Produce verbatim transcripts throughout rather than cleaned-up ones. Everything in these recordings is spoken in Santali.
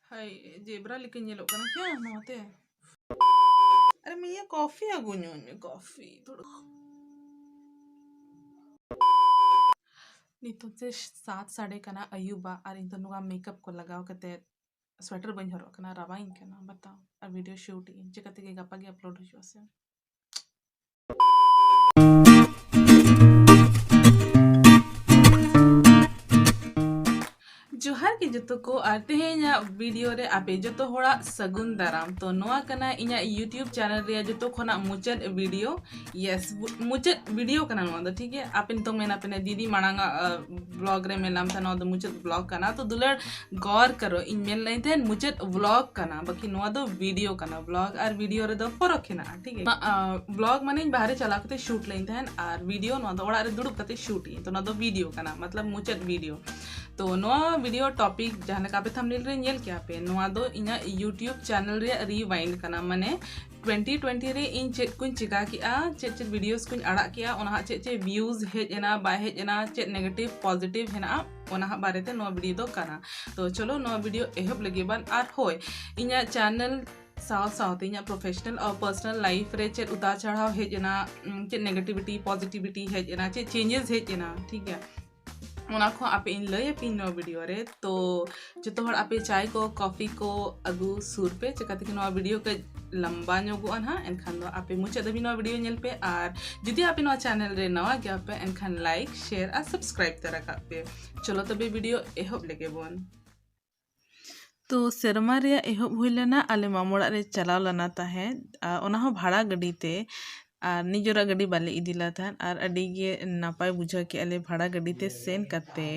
ᱦᱟᱭ, ᱡᱮᱵᱨᱟ ᱞᱮᱠᱟᱧ ᱧᱮᱞᱚᱜ ᱠᱟᱱᱟ ᱠᱤ ᱱᱚᱣᱟᱛᱮ? ᱟᱨᱮ ᱢᱤᱭᱟ, ᱠᱚᱯᱷᱤ ᱟᱹᱜᱩᱧ ᱢᱮ, ᱠᱚᱯᱷᱤ ᱛᱷᱚᱲᱟ᱾ ᱱᱤᱛᱚᱜ ᱡᱮ ᱥᱟᱛ ᱥᱟᱰᱮ ᱠᱟᱱᱟ ᱟᱹᱭᱩᱵᱟᱜ, ᱟᱨ ᱤᱧ ᱫᱚ ᱱᱚᱣᱟ ᱢᱮᱠᱟᱯ ᱠᱚ ᱞᱟᱜᱟᱣ ᱠᱟᱛᱮ ᱥᱣᱮᱴᱟᱨ ᱵᱟᱹᱧ ᱦᱚᱨᱚᱜ ᱠᱟᱱᱟ, ᱨᱟᱵᱟᱝ ᱤᱧ ᱠᱟᱱᱟ, ᱵᱟᱛᱟᱣ᱾ ᱟᱨ ᱵᱷᱤᱰᱤᱭᱳ ᱥᱩᱴ ᱤᱧ ᱪᱤᱠᱟᱹ ᱛᱮᱜᱮ ᱜᱟᱯᱟ ᱜᱮ ᱟᱯᱞᱳᱰ ᱦᱩᱭᱩᱜᱼᱟ ᱥᱮ᱾ ᱡᱚᱦᱟᱨ ᱜᱮ ᱡᱚᱛᱚ ᱠᱚ, ᱟᱨ ᱛᱮᱦᱮᱧᱟᱜ ᱵᱷᱤᱰᱤᱭᱳ ᱨᱮ ᱟᱯᱮ ᱡᱚᱛᱚ ᱦᱚᱲᱟᱜ ᱥᱟᱹᱜᱩᱱ ᱫᱟᱨᱟᱢ᱾ ᱛᱚ, ᱱᱚᱣᱟ ᱠᱟᱱᱟ ᱤᱧᱟᱹᱜ YouTube ᱪᱮᱱᱮᱞ ᱨᱮᱭᱟᱜ ᱡᱚᱛᱚ ᱠᱷᱚᱱᱟᱜ ᱢᱩᱪᱟᱹᱫ ᱵᱷᱤᱰᱤᱭᱳ᱾ ᱭᱮᱥ, ᱵᱩ-, ᱢᱩᱪᱟᱹᱫ ᱵᱷᱤᱰᱤᱭᱳ ᱠᱟᱱᱟ ᱱᱚᱣᱟ ᱫᱚ, ᱴᱷᱤᱠ ᱜᱮᱭᱟ? ᱟᱯᱮ ᱱᱤᱛᱚᱜ ᱢᱮᱱᱟ ᱯᱮ, "ᱫᱤᱫᱤ, ᱢᱟᱲᱟᱝ ᱟᱜ, ᱟ, ᱵᱞᱚᱜ ᱨᱮ ᱢᱮᱱᱟᱢ ᱛᱟᱦᱮᱸ ᱱᱚᱣᱟ ᱫᱚ ᱢᱩᱪᱟᱹᱫ ᱵᱞᱚᱜ ᱠᱟᱱᱟ", ᱛᱚ ᱫᱩᱞᱟᱹᱲ ᱜᱚᱨ ᱠᱟᱨᱚ, ᱤᱧ ᱢᱮᱱ ᱞᱟᱹᱭ ᱛᱟᱦᱮᱸᱱ ᱢᱩᱪᱟᱹᱫ ᱵᱞᱚᱜ ᱠᱟᱱᱟ, ᱵᱟᱠᱤ ᱱᱚᱣᱟ ᱫᱚ ᱵᱷᱤᱰᱤᱭᱳ ᱠᱟᱱᱟ᱾ ᱵᱞᱚᱜ ᱟᱨ ᱵᱷᱤᱰᱤᱭᱳ ᱨᱮᱫᱚ ᱯᱷᱚᱨᱚᱠ ᱦᱮᱱᱟᱜᱼᱟ, ᱴᱷᱤᱠ ᱜᱮᱭᱟ? ᱟ, ᱵᱞᱚᱜ ᱢᱟᱱᱮᱧ ᱵᱟᱦᱨᱮ ᱪᱟᱞᱟᱣ ᱠᱟᱛᱮ ᱥᱩᱴ ᱞᱟᱹᱭᱤᱧ ᱛᱟᱦᱮᱸᱱ, ᱟᱨ ᱵᱷᱤᱰᱤᱭᱳ ᱱᱚᱣᱟ ᱫᱚ ᱚᱲᱟᱜ ᱨᱮ ᱫᱩᱲᱩᱵ ᱠᱟᱛᱮ ᱥᱩᱴ ᱤᱧ, ᱛᱚ ᱱᱚᱣᱟ ᱫᱚ ᱵᱷᱤᱰᱤᱭᱳ ᱠᱟᱱᱟ, ᱢᱚᱛᱞᱚᱵ ᱢᱩᱪᱟᱹᱫ ᱵᱷᱤᱰᱤᱭᱳ᱾ ᱛᱚ ᱱᱚᱣᱟ ᱵᱷᱤᱰᱤᱭᱳ ᱴᱚᱯᱤᱠ ᱡᱟᱦᱟᱸ ᱞᱮᱠᱟ ᱟᱯᱮ ᱛᱷᱟᱢᱵᱱᱮᱞ ᱨᱮ ᱧᱮᱞ ᱠᱮᱜᱼᱟ ᱯᱮ, ᱱᱚᱣᱟ ᱫᱚ ᱤᱧᱟᱹᱜ YouTube ᱪᱮᱱᱮᱞ ᱨᱮᱭᱟᱜ ᱨᱤᱣᱟᱭᱤᱱᱰ ᱠᱟᱱᱟ, ᱢᱟᱱᱮ ᱴᱩᱭᱮᱱᱴᱤ ᱴᱩᱭᱮᱱᱴᱤ ᱨᱮ ᱤᱧ ᱪᱮᱫ ᱠᱚᱧ ᱪᱮᱠᱟ ᱠᱮᱜᱼᱟ, ᱪᱮᱫ ᱪᱮᱫ ᱵᱷᱤᱰᱤᱭᱳᱥ ᱠᱚᱧ ᱟᱲᱟᱜ ᱠᱮᱜᱼᱟ, ᱚᱱᱟ ᱦᱟᱸᱜ ᱪᱮᱫ ᱪᱮᱫ ᱵᱷᱤᱭᱩᱡᱽ ᱦᱮᱡ ᱮᱱᱟ, ᱵᱟᱭ ᱦᱮᱡ ᱮᱱᱟ, ᱪᱮᱫ ᱱᱮᱜᱮᱴᱤᱵᱷ ᱯᱚᱡᱤᱴᱤᱵᱷ ᱦᱮᱱᱟᱜᱼᱟ, ᱚᱱᱟ ᱦᱟᱸᱜ ᱵᱟᱨᱮᱛᱮ ᱱᱚᱣᱟ ᱵᱷᱤᱰᱤᱭᱳ ᱫᱚ ᱠᱟᱱᱟ᱾ ᱛᱚ ᱪᱚᱞᱚ ᱱᱚᱣᱟ ᱵᱷᱤᱰᱤᱭᱳ ᱮᱦᱚᱵ ᱞᱮᱜᱮ ᱵᱚᱱ᱾ ᱟᱨ ᱦᱳᱭ, ᱤᱧᱟᱹᱜ ᱪᱮᱱᱮᱞ ᱥᱟᱶ ᱥᱟᱶᱛᱮ ᱤᱧᱟᱹᱜ ᱯᱨᱚᱯᱷᱮᱥᱚᱱᱟᱞ ᱟᱨ ᱯᱟᱨᱥᱚᱱᱟᱞ ᱞᱟᱭᱤᱯᱷ ᱨᱮ ᱪᱮᱫ ᱩᱛᱟᱨ ᱪᱟᱲᱦᱟᱣ ᱦᱮᱡ ᱮᱱᱟ, ᱩᱢ, ᱪᱮᱫ ᱱᱮᱜᱮᱴᱤᱵᱷᱤᱴᱤ, ᱯᱚᱡᱤᱴᱤᱵᱷᱤᱴᱤ ᱦᱮᱡ ᱮᱱᱟ, ᱪᱮᱫ ᱪᱮᱧᱡᱮᱥ ᱦᱮᱡ ᱮᱱᱟ, ᱴᱷᱤᱠ ᱜᱮᱭᱟ? ᱚᱱᱟ ᱠᱚᱦᱚᱸ ᱟᱯᱮ ᱤᱧ ᱞᱟᱹᱭ ᱟᱯᱮᱭᱟᱹᱧ ᱱᱚᱣᱟ ᱵᱷᱤᱰᱤᱭᱳ ᱨᱮ᱾ ᱛᱚ ᱡᱚᱛᱚ ᱦᱚᱲ ᱟᱯᱮ ᱪᱟᱭ ᱠᱚ, ᱠᱚᱯᱷᱤ ᱠᱚ ᱟᱹᱜᱩ ᱥᱩᱨ ᱯᱮ, ᱪᱤᱠᱟᱹ ᱛᱮᱜᱮ ᱱᱚᱣᱟ ᱵᱷᱤᱰᱤᱭᱳ ᱠᱟᱹᱡ ᱞᱟᱢᱵᱟ ᱧᱚᱜᱚᱜᱼᱟ ᱱᱟᱦᱟᱜ᱾ ᱮᱱᱠᱷᱟᱱ ᱫᱚ ᱟᱯᱮ ᱢᱩᱪᱟᱹᱫ ᱫᱷᱟᱹᱵᱤᱡ ᱱᱚᱣᱟ ᱵᱷᱤᱰᱤᱭᱳ ᱧᱮᱞ ᱯᱮ, ᱟᱨ ᱡᱩᱫᱤ ᱟᱯᱮ ᱱᱚᱣᱟ ᱪᱮᱱᱮᱞ ᱨᱮ ᱱᱟᱣᱟ ᱜᱮᱭᱟ ᱯᱮ, ᱮᱱᱠᱷᱟᱱ ᱞᱟᱭᱤᱠ, ᱥᱮᱭᱟᱨ ᱟᱨ ᱥᱟᱵᱥᱠᱨᱟᱭᱤᱵ ᱛᱟᱨᱟ ᱠᱟᱜ ᱯᱮ᱾ ᱪᱚᱞᱚ ᱛᱚᱵᱮ ᱵᱷᱤᱰᱤᱭᱳ ᱮᱦᱚᱵ ᱞᱮᱜᱮ ᱵᱚᱱ᱾ ᱛᱚ ᱥᱮᱨᱢᱟ ᱨᱮᱭᱟᱜ ᱮᱦᱚᱵ ᱦᱩᱭ ᱞᱮᱱᱟ ᱟᱞᱮ ᱢᱟᱢᱚ ᱚᱲᱟᱜ ᱨᱮ ᱪᱟᱞᱟᱣ ᱞᱮᱱᱟ ᱛᱟᱦᱮᱸᱫ, ᱟᱨ ᱚᱱᱟ ᱦᱚᱸ ᱵᱷᱟᱲᱟ ᱜᱟᱹᱰᱤ ᱛᱮ, ᱟᱨ ᱱᱤᱡᱮᱨᱟᱜ ᱜᱟᱹᱰᱤ ᱵᱟᱞᱮ ᱤᱫᱤ ᱞᱮᱫ ᱛᱟᱦᱮᱸᱫ, ᱟᱨ ᱟᱹᱰᱤ ᱜᱮ ᱱᱟᱯᱟᱭ ᱵᱩᱡᱷᱟᱹᱣ ᱠᱮᱜᱼᱟ ᱞᱮ ᱵᱷᱟᱲᱟ ᱜᱟᱹᱰᱤ ᱛᱮ ᱥᱮᱱ ᱠᱟᱛᱮ᱾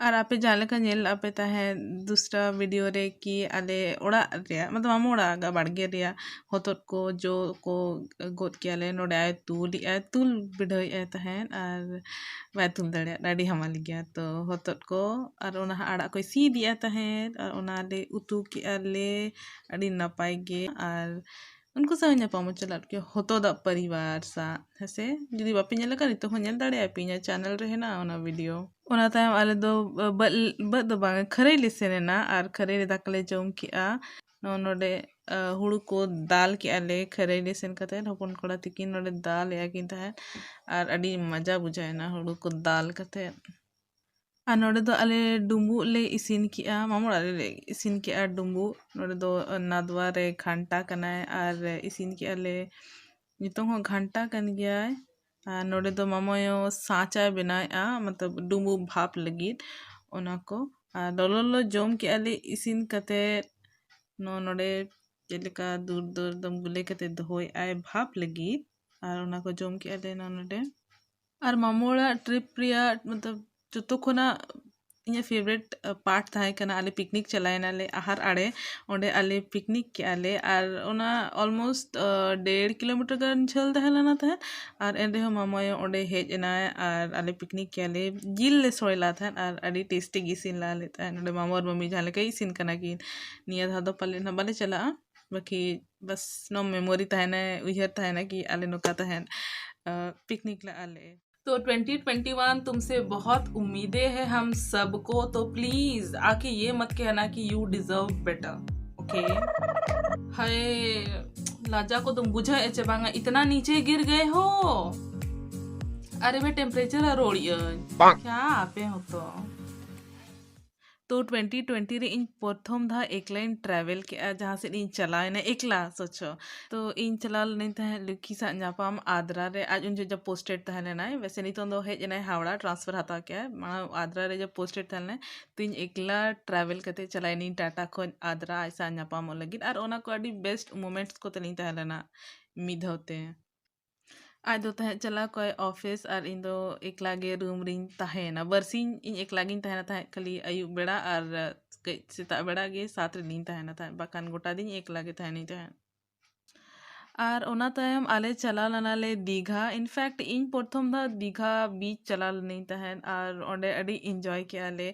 ᱟᱨ ᱟᱯᱮ ᱡᱟᱦᱟᱸ ᱞᱮᱠᱟ ᱧᱮᱞ ᱞᱮᱫᱼᱟ ᱯᱮ ᱛᱟᱦᱮᱸᱫ ᱫᱩᱥᱨᱟ ᱵᱷᱤᱰᱤᱭᱳ ᱨᱮ ᱠᱤ ᱟᱞᱮ ᱚᱲᱟᱜ ᱨᱮᱭᱟᱜ, ᱢᱚᱛᱞᱚᱵ ᱢᱟᱢᱚ ᱚᱲᱟᱜ ᱵᱟᱲᱜᱮ ᱨᱮᱭᱟᱜ ᱦᱚᱛᱚᱫ ᱠᱚ, ᱡᱚ ᱠᱚ ᱜᱚᱫ ᱠᱮᱜᱼᱟ ᱞᱮ᱾ ᱱᱚᱰᱮ ᱟᱡ ᱛᱩᱞ ᱮᱜᱼᱟᱭ, ᱛᱩᱞ ᱵᱤᱰᱟᱹᱣᱮᱜᱼᱟᱭ ᱛᱟᱦᱮᱸᱫ ᱟᱨ ᱵᱟᱭ ᱛᱩᱞ ᱫᱟᱲᱮᱭᱟᱜ, ᱟᱹᱰᱤ ᱦᱟᱢᱟᱞ ᱜᱮᱭᱟ᱾ ᱛᱚ ᱦᱚᱛᱚᱫ ᱠᱚ ᱟᱨ ᱚᱱᱟ ᱟᱲᱟᱜ ᱠᱚᱭ ᱥᱤᱫ ᱮᱜᱼᱟ ᱛᱟᱦᱮᱸᱫ ᱟᱨ ᱚᱱᱟ ᱞᱮ ᱩᱛᱩ ᱠᱮᱜᱼᱟ ᱞᱮ ᱟᱹᱰᱤ ᱱᱟᱯᱟᱭ ᱜᱮ᱾ ᱟᱨ ᱩᱱᱠᱩ ᱥᱟᱶ ᱧᱟᱯᱟᱢ ᱦᱚᱪᱚ ᱞᱮᱫ ᱠᱚᱣᱟ ᱦᱚᱛᱚᱫᱟᱜ ᱯᱚᱨᱤᱵᱟᱨ ᱥᱟᱶ, ᱦᱮᱸᱥᱮ? ᱡᱩᱫᱤ ᱵᱟᱯᱮ ᱧᱮᱞ ᱟᱠᱟᱫ, ᱱᱤᱛᱚᱜ ᱦᱚᱸ ᱧᱮᱞ ᱫᱟᱲᱮᱭᱟᱜᱼᱟ ᱯᱮ, ᱤᱧᱟᱹᱜ ᱪᱮᱱᱮᱞ ᱨᱮ ᱦᱮᱱᱟᱜᱼᱟ ᱚᱱᱟ ᱵᱷᱤᱰᱤᱭᱳ᱾ ᱚᱱᱟ ᱛᱟᱭᱚᱢ ᱟᱞᱮ ᱫᱚ ᱵᱟᱹᱫᱽ, ᱵᱟᱹᱫᱽ ᱫᱚ ᱵᱟᱝ, ᱠᱷᱟᱹᱨᱟᱹᱭ ᱞᱮ ᱥᱮᱱ ᱮᱱᱟ ᱟᱨ ᱠᱷᱟᱹᱨᱟᱹᱭ ᱨᱮ ᱫᱟᱠᱟ ᱞᱮ ᱡᱚᱢ ᱠᱮᱜᱼᱟ᱾ ᱱᱚ-, ᱱᱚᱰᱮ, ᱟ, ᱦᱩᱲᱩ ᱠᱚ ᱫᱟᱞ ᱠᱮᱜᱼᱟ ᱞᱮ ᱠᱷᱟᱹᱨᱟᱹᱭ ᱞᱮ ᱥᱮᱱ ᱠᱟᱛᱮᱫ᱾ ᱦᱚᱯᱚᱱ ᱠᱚᱲᱟ ᱛᱤᱠᱤᱱ ᱱᱚᱰᱮ ᱫᱟᱞ ᱮᱜᱼᱟ ᱠᱤᱱ ᱛᱟᱦᱮᱸᱫ ᱟᱨ ᱟᱹᱰᱤ ᱢᱚᱡᱟ ᱵᱩᱡᱷᱟᱹᱣ ᱮᱱᱟ ᱦᱩᱲᱩ ᱠᱚ ᱫᱟᱞ ᱠᱟᱛᱮᱫ᱾ ᱟᱨ ᱱᱚᱰᱮ ᱫᱚ ᱟᱞᱮ ᱰᱩᱸᱵᱩᱜ ᱞᱮ ᱤᱥᱤᱱ ᱠᱮᱜᱼᱟ, ᱢᱟᱢᱚ ᱚᱲᱟᱜ ᱨᱮᱞᱮ ᱤᱥᱤᱱ ᱠᱮᱜᱼᱟ ᱰᱩᱸᱵᱩᱜ᱾ ᱱᱚᱰᱮ ᱫᱚ ᱱᱟᱫᱣᱟ ᱨᱮ ᱜᱷᱟᱱᱴᱟ ᱠᱟᱱᱟᱭ ᱟᱨ ᱤᱥᱤᱱ ᱠᱮᱜᱼᱟ ᱞᱮ, ᱱᱤᱛᱚᱝ ᱦᱚᱸ ᱜᱷᱟᱱᱴᱟ ᱠᱟᱱ ᱜᱮᱭᱟᱭ᱾ ᱟᱨ ᱱᱚᱰᱮ ᱫᱚ ᱢᱟᱢᱚᱭᱚ ᱥᱟᱸᱪᱟᱭ ᱵᱮᱱᱟᱣᱮᱫᱼᱟ, ᱢᱚᱛᱞᱚᱵ ᱰᱩᱸᱵᱩᱜ ᱵᱷᱟᱯ ᱞᱟᱹᱜᱤᱫ ᱚᱱᱟ ᱠᱚ᱾ ᱟᱨ ᱞᱚᱞᱚ ᱞᱚᱞᱚ ᱡᱚᱢ ᱠᱮᱜᱼᱟ ᱞᱮ ᱤᱥᱤᱱ ᱠᱟᱛᱮᱫ᱾ ᱱᱚ-, ᱱᱚᱰᱮ ᱪᱮᱫ ᱞᱮᱠᱟ ᱫᱩᱨ ᱫᱩᱨ ᱮᱠᱫᱚᱢ ᱜᱩᱞᱟᱹ ᱠᱟᱛᱮ ᱫᱚᱦᱚᱭᱮᱫᱼᱟᱭ ᱵᱷᱟᱯ ᱞᱟᱹᱜᱤᱫ᱾ ᱟᱨ ᱚᱱᱟ ᱠᱚ ᱡᱚᱢ ᱠᱮᱜᱼᱟ ᱞᱮ ᱱᱚ-, ᱱᱚᱰᱮ᱾ ᱟᱨ ᱢᱟᱢᱚ ᱚᱲᱟᱜ trip ᱨᱮᱭᱟᱜ, ᱢᱚᱛᱞᱚᱵ, ᱡᱚᱛᱚ ᱠᱷᱚᱱᱟᱜ ᱤᱧᱟᱹᱜ favourite, ᱟ, part ᱛᱟᱦᱮᱸ ᱠᱟᱱᱟ, ᱟᱞᱮ picnic ᱪᱟᱞᱟᱣᱮᱱᱟᱞᱮ ᱟᱦᱟᱨ ᱟᱲᱮ᱾ ᱚᱸᱰᱮ ᱟᱞᱮ picnic ᱠᱮᱜᱼᱟ ᱞᱮ, ᱟᱨ ᱚᱱᱟ almost, ᱟ, ᱰᱮᱲ kilometre ᱜᱟᱱ ᱡᱷᱟᱹᱞ ᱛᱟᱦᱮᱸ ᱞᱮᱱᱟ ᱛᱟᱦᱮᱸᱫ᱾ ᱟᱨ ᱮᱱ ᱨᱮᱦᱚᱸ ᱢᱟᱢᱟᱭᱳ ᱚᱸᱰᱮ ᱦᱮᱡ ᱮᱱᱟᱭ ᱟᱨ ᱟᱞᱮ picnic ᱠᱮᱜᱼᱟ ᱞᱮ᱾ ᱡᱤᱞ ᱞᱮ ᱥᱚᱲᱮ ᱞᱮᱫ ᱛᱟᱦᱮᱸᱫ ᱟᱨ ᱟᱹᱰᱤ tasty ᱜᱮ ᱤᱥᱤᱱ ᱞᱮᱫ ᱞᱮ ᱛᱟᱦᱮᱸᱫ᱾ ᱱᱚᱰᱮ ᱢᱟᱢᱟ ᱟᱨ ᱢᱟᱢᱤ ᱡᱟᱦᱟᱸ ᱞᱮᱠᱟ ᱤᱥᱤᱱ ᱠᱟᱱᱟ ᱠᱤᱱ, ᱱᱤᱭᱟᱹ ᱫᱷᱟᱣ ᱫᱚ ᱯᱟᱞᱮᱫ ᱱᱟᱦᱟᱜ ᱵᱟᱞᱮ ᱪᱟᱞᱟᱜᱼᱟ, ᱵᱟᱠᱤ ᱵᱟᱥ ᱱᱚᱣᱟ memory ᱛᱟᱦᱮᱱᱟ, ᱩᱭᱦᱟᱹᱨ ᱛᱟᱦᱮᱱᱟ ᱠᱤ ᱟᱞᱮ ᱱᱚᱝᱠᱟ ᱛᱟᱦᱮᱸᱫ, ᱟ, picnic ᱞᱮᱫᱼᱟ ᱞᱮ᱾ तो ट्वेंटी ट्वेंटी वन तुमसे बहुत उम्मीदें हैं हम सबको, तो प्लीज आके ये मत कहना कि you deserve better, ओके? हाय, लाजा को तुम बुझे एचे बांगा, इतना नीचे गिर गए हो। अरे मैं टेम्परेचर रोड़ी, क्या आपे हो तो। ᱛᱚ, ᱴᱩᱭᱮᱱᱴᱤ ᱴᱩᱭᱮᱱᱴᱤ ᱨᱮ ᱤᱧ ᱯᱨᱚᱛᱷᱚᱢ ᱫᱷᱟᱣ ᱮᱠᱞᱟᱧ travel ᱠᱮᱜᱼᱟ, ᱡᱟᱦᱟᱸ ᱥᱮᱫ ᱤᱧ ᱪᱟᱞᱟᱣ ᱮᱱᱟ ᱮᱠᱞᱟ, ᱥᱚᱪᱷᱚ᱾ ᱛᱚ, ᱤᱧ ᱪᱟᱞᱟᱣ ᱞᱮᱱᱟᱹᱧ ᱛᱟᱦᱮᱸᱫ ᱞᱩᱠᱷᱤ ᱥᱟᱶ ᱧᱟᱯᱟᱢ ᱟᱫᱽᱨᱟ ᱨᱮ᱾ ᱟᱡ ᱩᱱ ᱡᱚᱦᱚᱜ ᱡᱟ posted ᱛᱟᱦᱮᱸ ᱞᱮᱱᱟᱭ, ᱣᱮᱥᱮ ᱱᱤᱛᱚᱝ ᱫᱚ ᱦᱮᱡ ᱮᱱᱟᱭ ᱦᱟᱣᱲᱟ, transfer ᱦᱟᱛᱟᱣ ᱠᱮᱜᱼᱟᱭ, ᱢᱟᱲᱟᱝ ᱟᱫᱽᱨᱟ ᱨᱮ ᱡᱟ posted ᱛᱟᱦᱮᱸ ᱞᱮᱱᱟᱭ᱾ ᱛᱚ, ᱤᱧ ᱮᱠᱞᱟ travel ᱠᱟᱛᱮ ᱪᱟᱞᱟᱣ ᱮᱱᱟᱹᱧ ᱴᱟᱴᱟ ᱠᱷᱚᱱ ᱟᱫᱽᱨᱟ ᱟᱡ ᱥᱟᱶ ᱧᱟᱯᱟᱢᱚᱜ ᱞᱟᱹᱜᱤᱫ, ᱟᱨ ᱚᱱᱟ ᱠᱚ ᱟᱹᱰᱤ best moments ᱠᱚ ᱛᱟᱹᱞᱤᱧ ᱛᱟᱦᱮᱸ ᱞᱮᱱᱟ ᱢᱤᱫ ᱫᱷᱟᱣ ᱛᱮ᱾ ᱟᱡ ᱫᱚ ᱛᱟᱦᱮᱸᱫ ᱪᱟᱞᱟᱣ ᱠᱚᱜᱼᱟᱭ office ᱟᱨ ᱤᱧ ᱫᱚ ᱮᱠᱞᱟ ᱜᱮ room ᱨᱤᱧ ᱛᱟᱦᱮᱸᱭᱮᱱᱟ᱾ ᱵᱟᱨᱥᱤᱧ ᱤᱧ ᱮᱠᱞᱟ ᱜᱤᱧ ᱛᱟᱦᱮᱱᱟ ᱛᱟᱦᱮᱸᱫ, ᱠᱷᱟᱹᱞᱤ ᱟᱹᱭᱩᱵ ᱵᱮᱲᱟ ᱟᱨ ᱠᱟᱹᱡ ᱥᱮᱛᱟᱜ ᱵᱮᱲᱟ ᱜᱮ ᱥᱟᱛ ᱨᱮᱞᱤᱧ ᱛᱟᱦᱮᱱᱟ ᱛᱟᱦᱮᱸᱫ, ᱵᱟᱠᱷᱟᱱ ᱜᱚᱴᱟ ᱫᱤᱱ ᱮᱠᱞᱟ ᱜᱮ ᱛᱟᱦᱮᱱᱤᱧ ᱛᱟᱦᱮᱸᱫ᱾ ᱟᱨ ᱚᱱᱟ ᱛᱟᱭᱚᱢ ᱟᱞᱮ ᱪᱟᱞᱟᱣ ᱞᱮᱱᱟᱞᱮ ᱫᱤᱜᱷᱟ᱾ In fact, ᱤᱧ ᱯᱨᱚᱛᱷᱚᱢ ᱫᱷᱟᱣ ᱫᱤᱜᱷᱟ beach ᱪᱟᱞᱟᱣ ᱞᱮᱱᱟᱹᱧ ᱛᱟᱦᱮᱸᱫ ᱟᱨ ᱚᱸᱰᱮ ᱟᱹᱰᱤ enjoy ᱠᱮᱜᱼᱟ ᱞᱮ᱾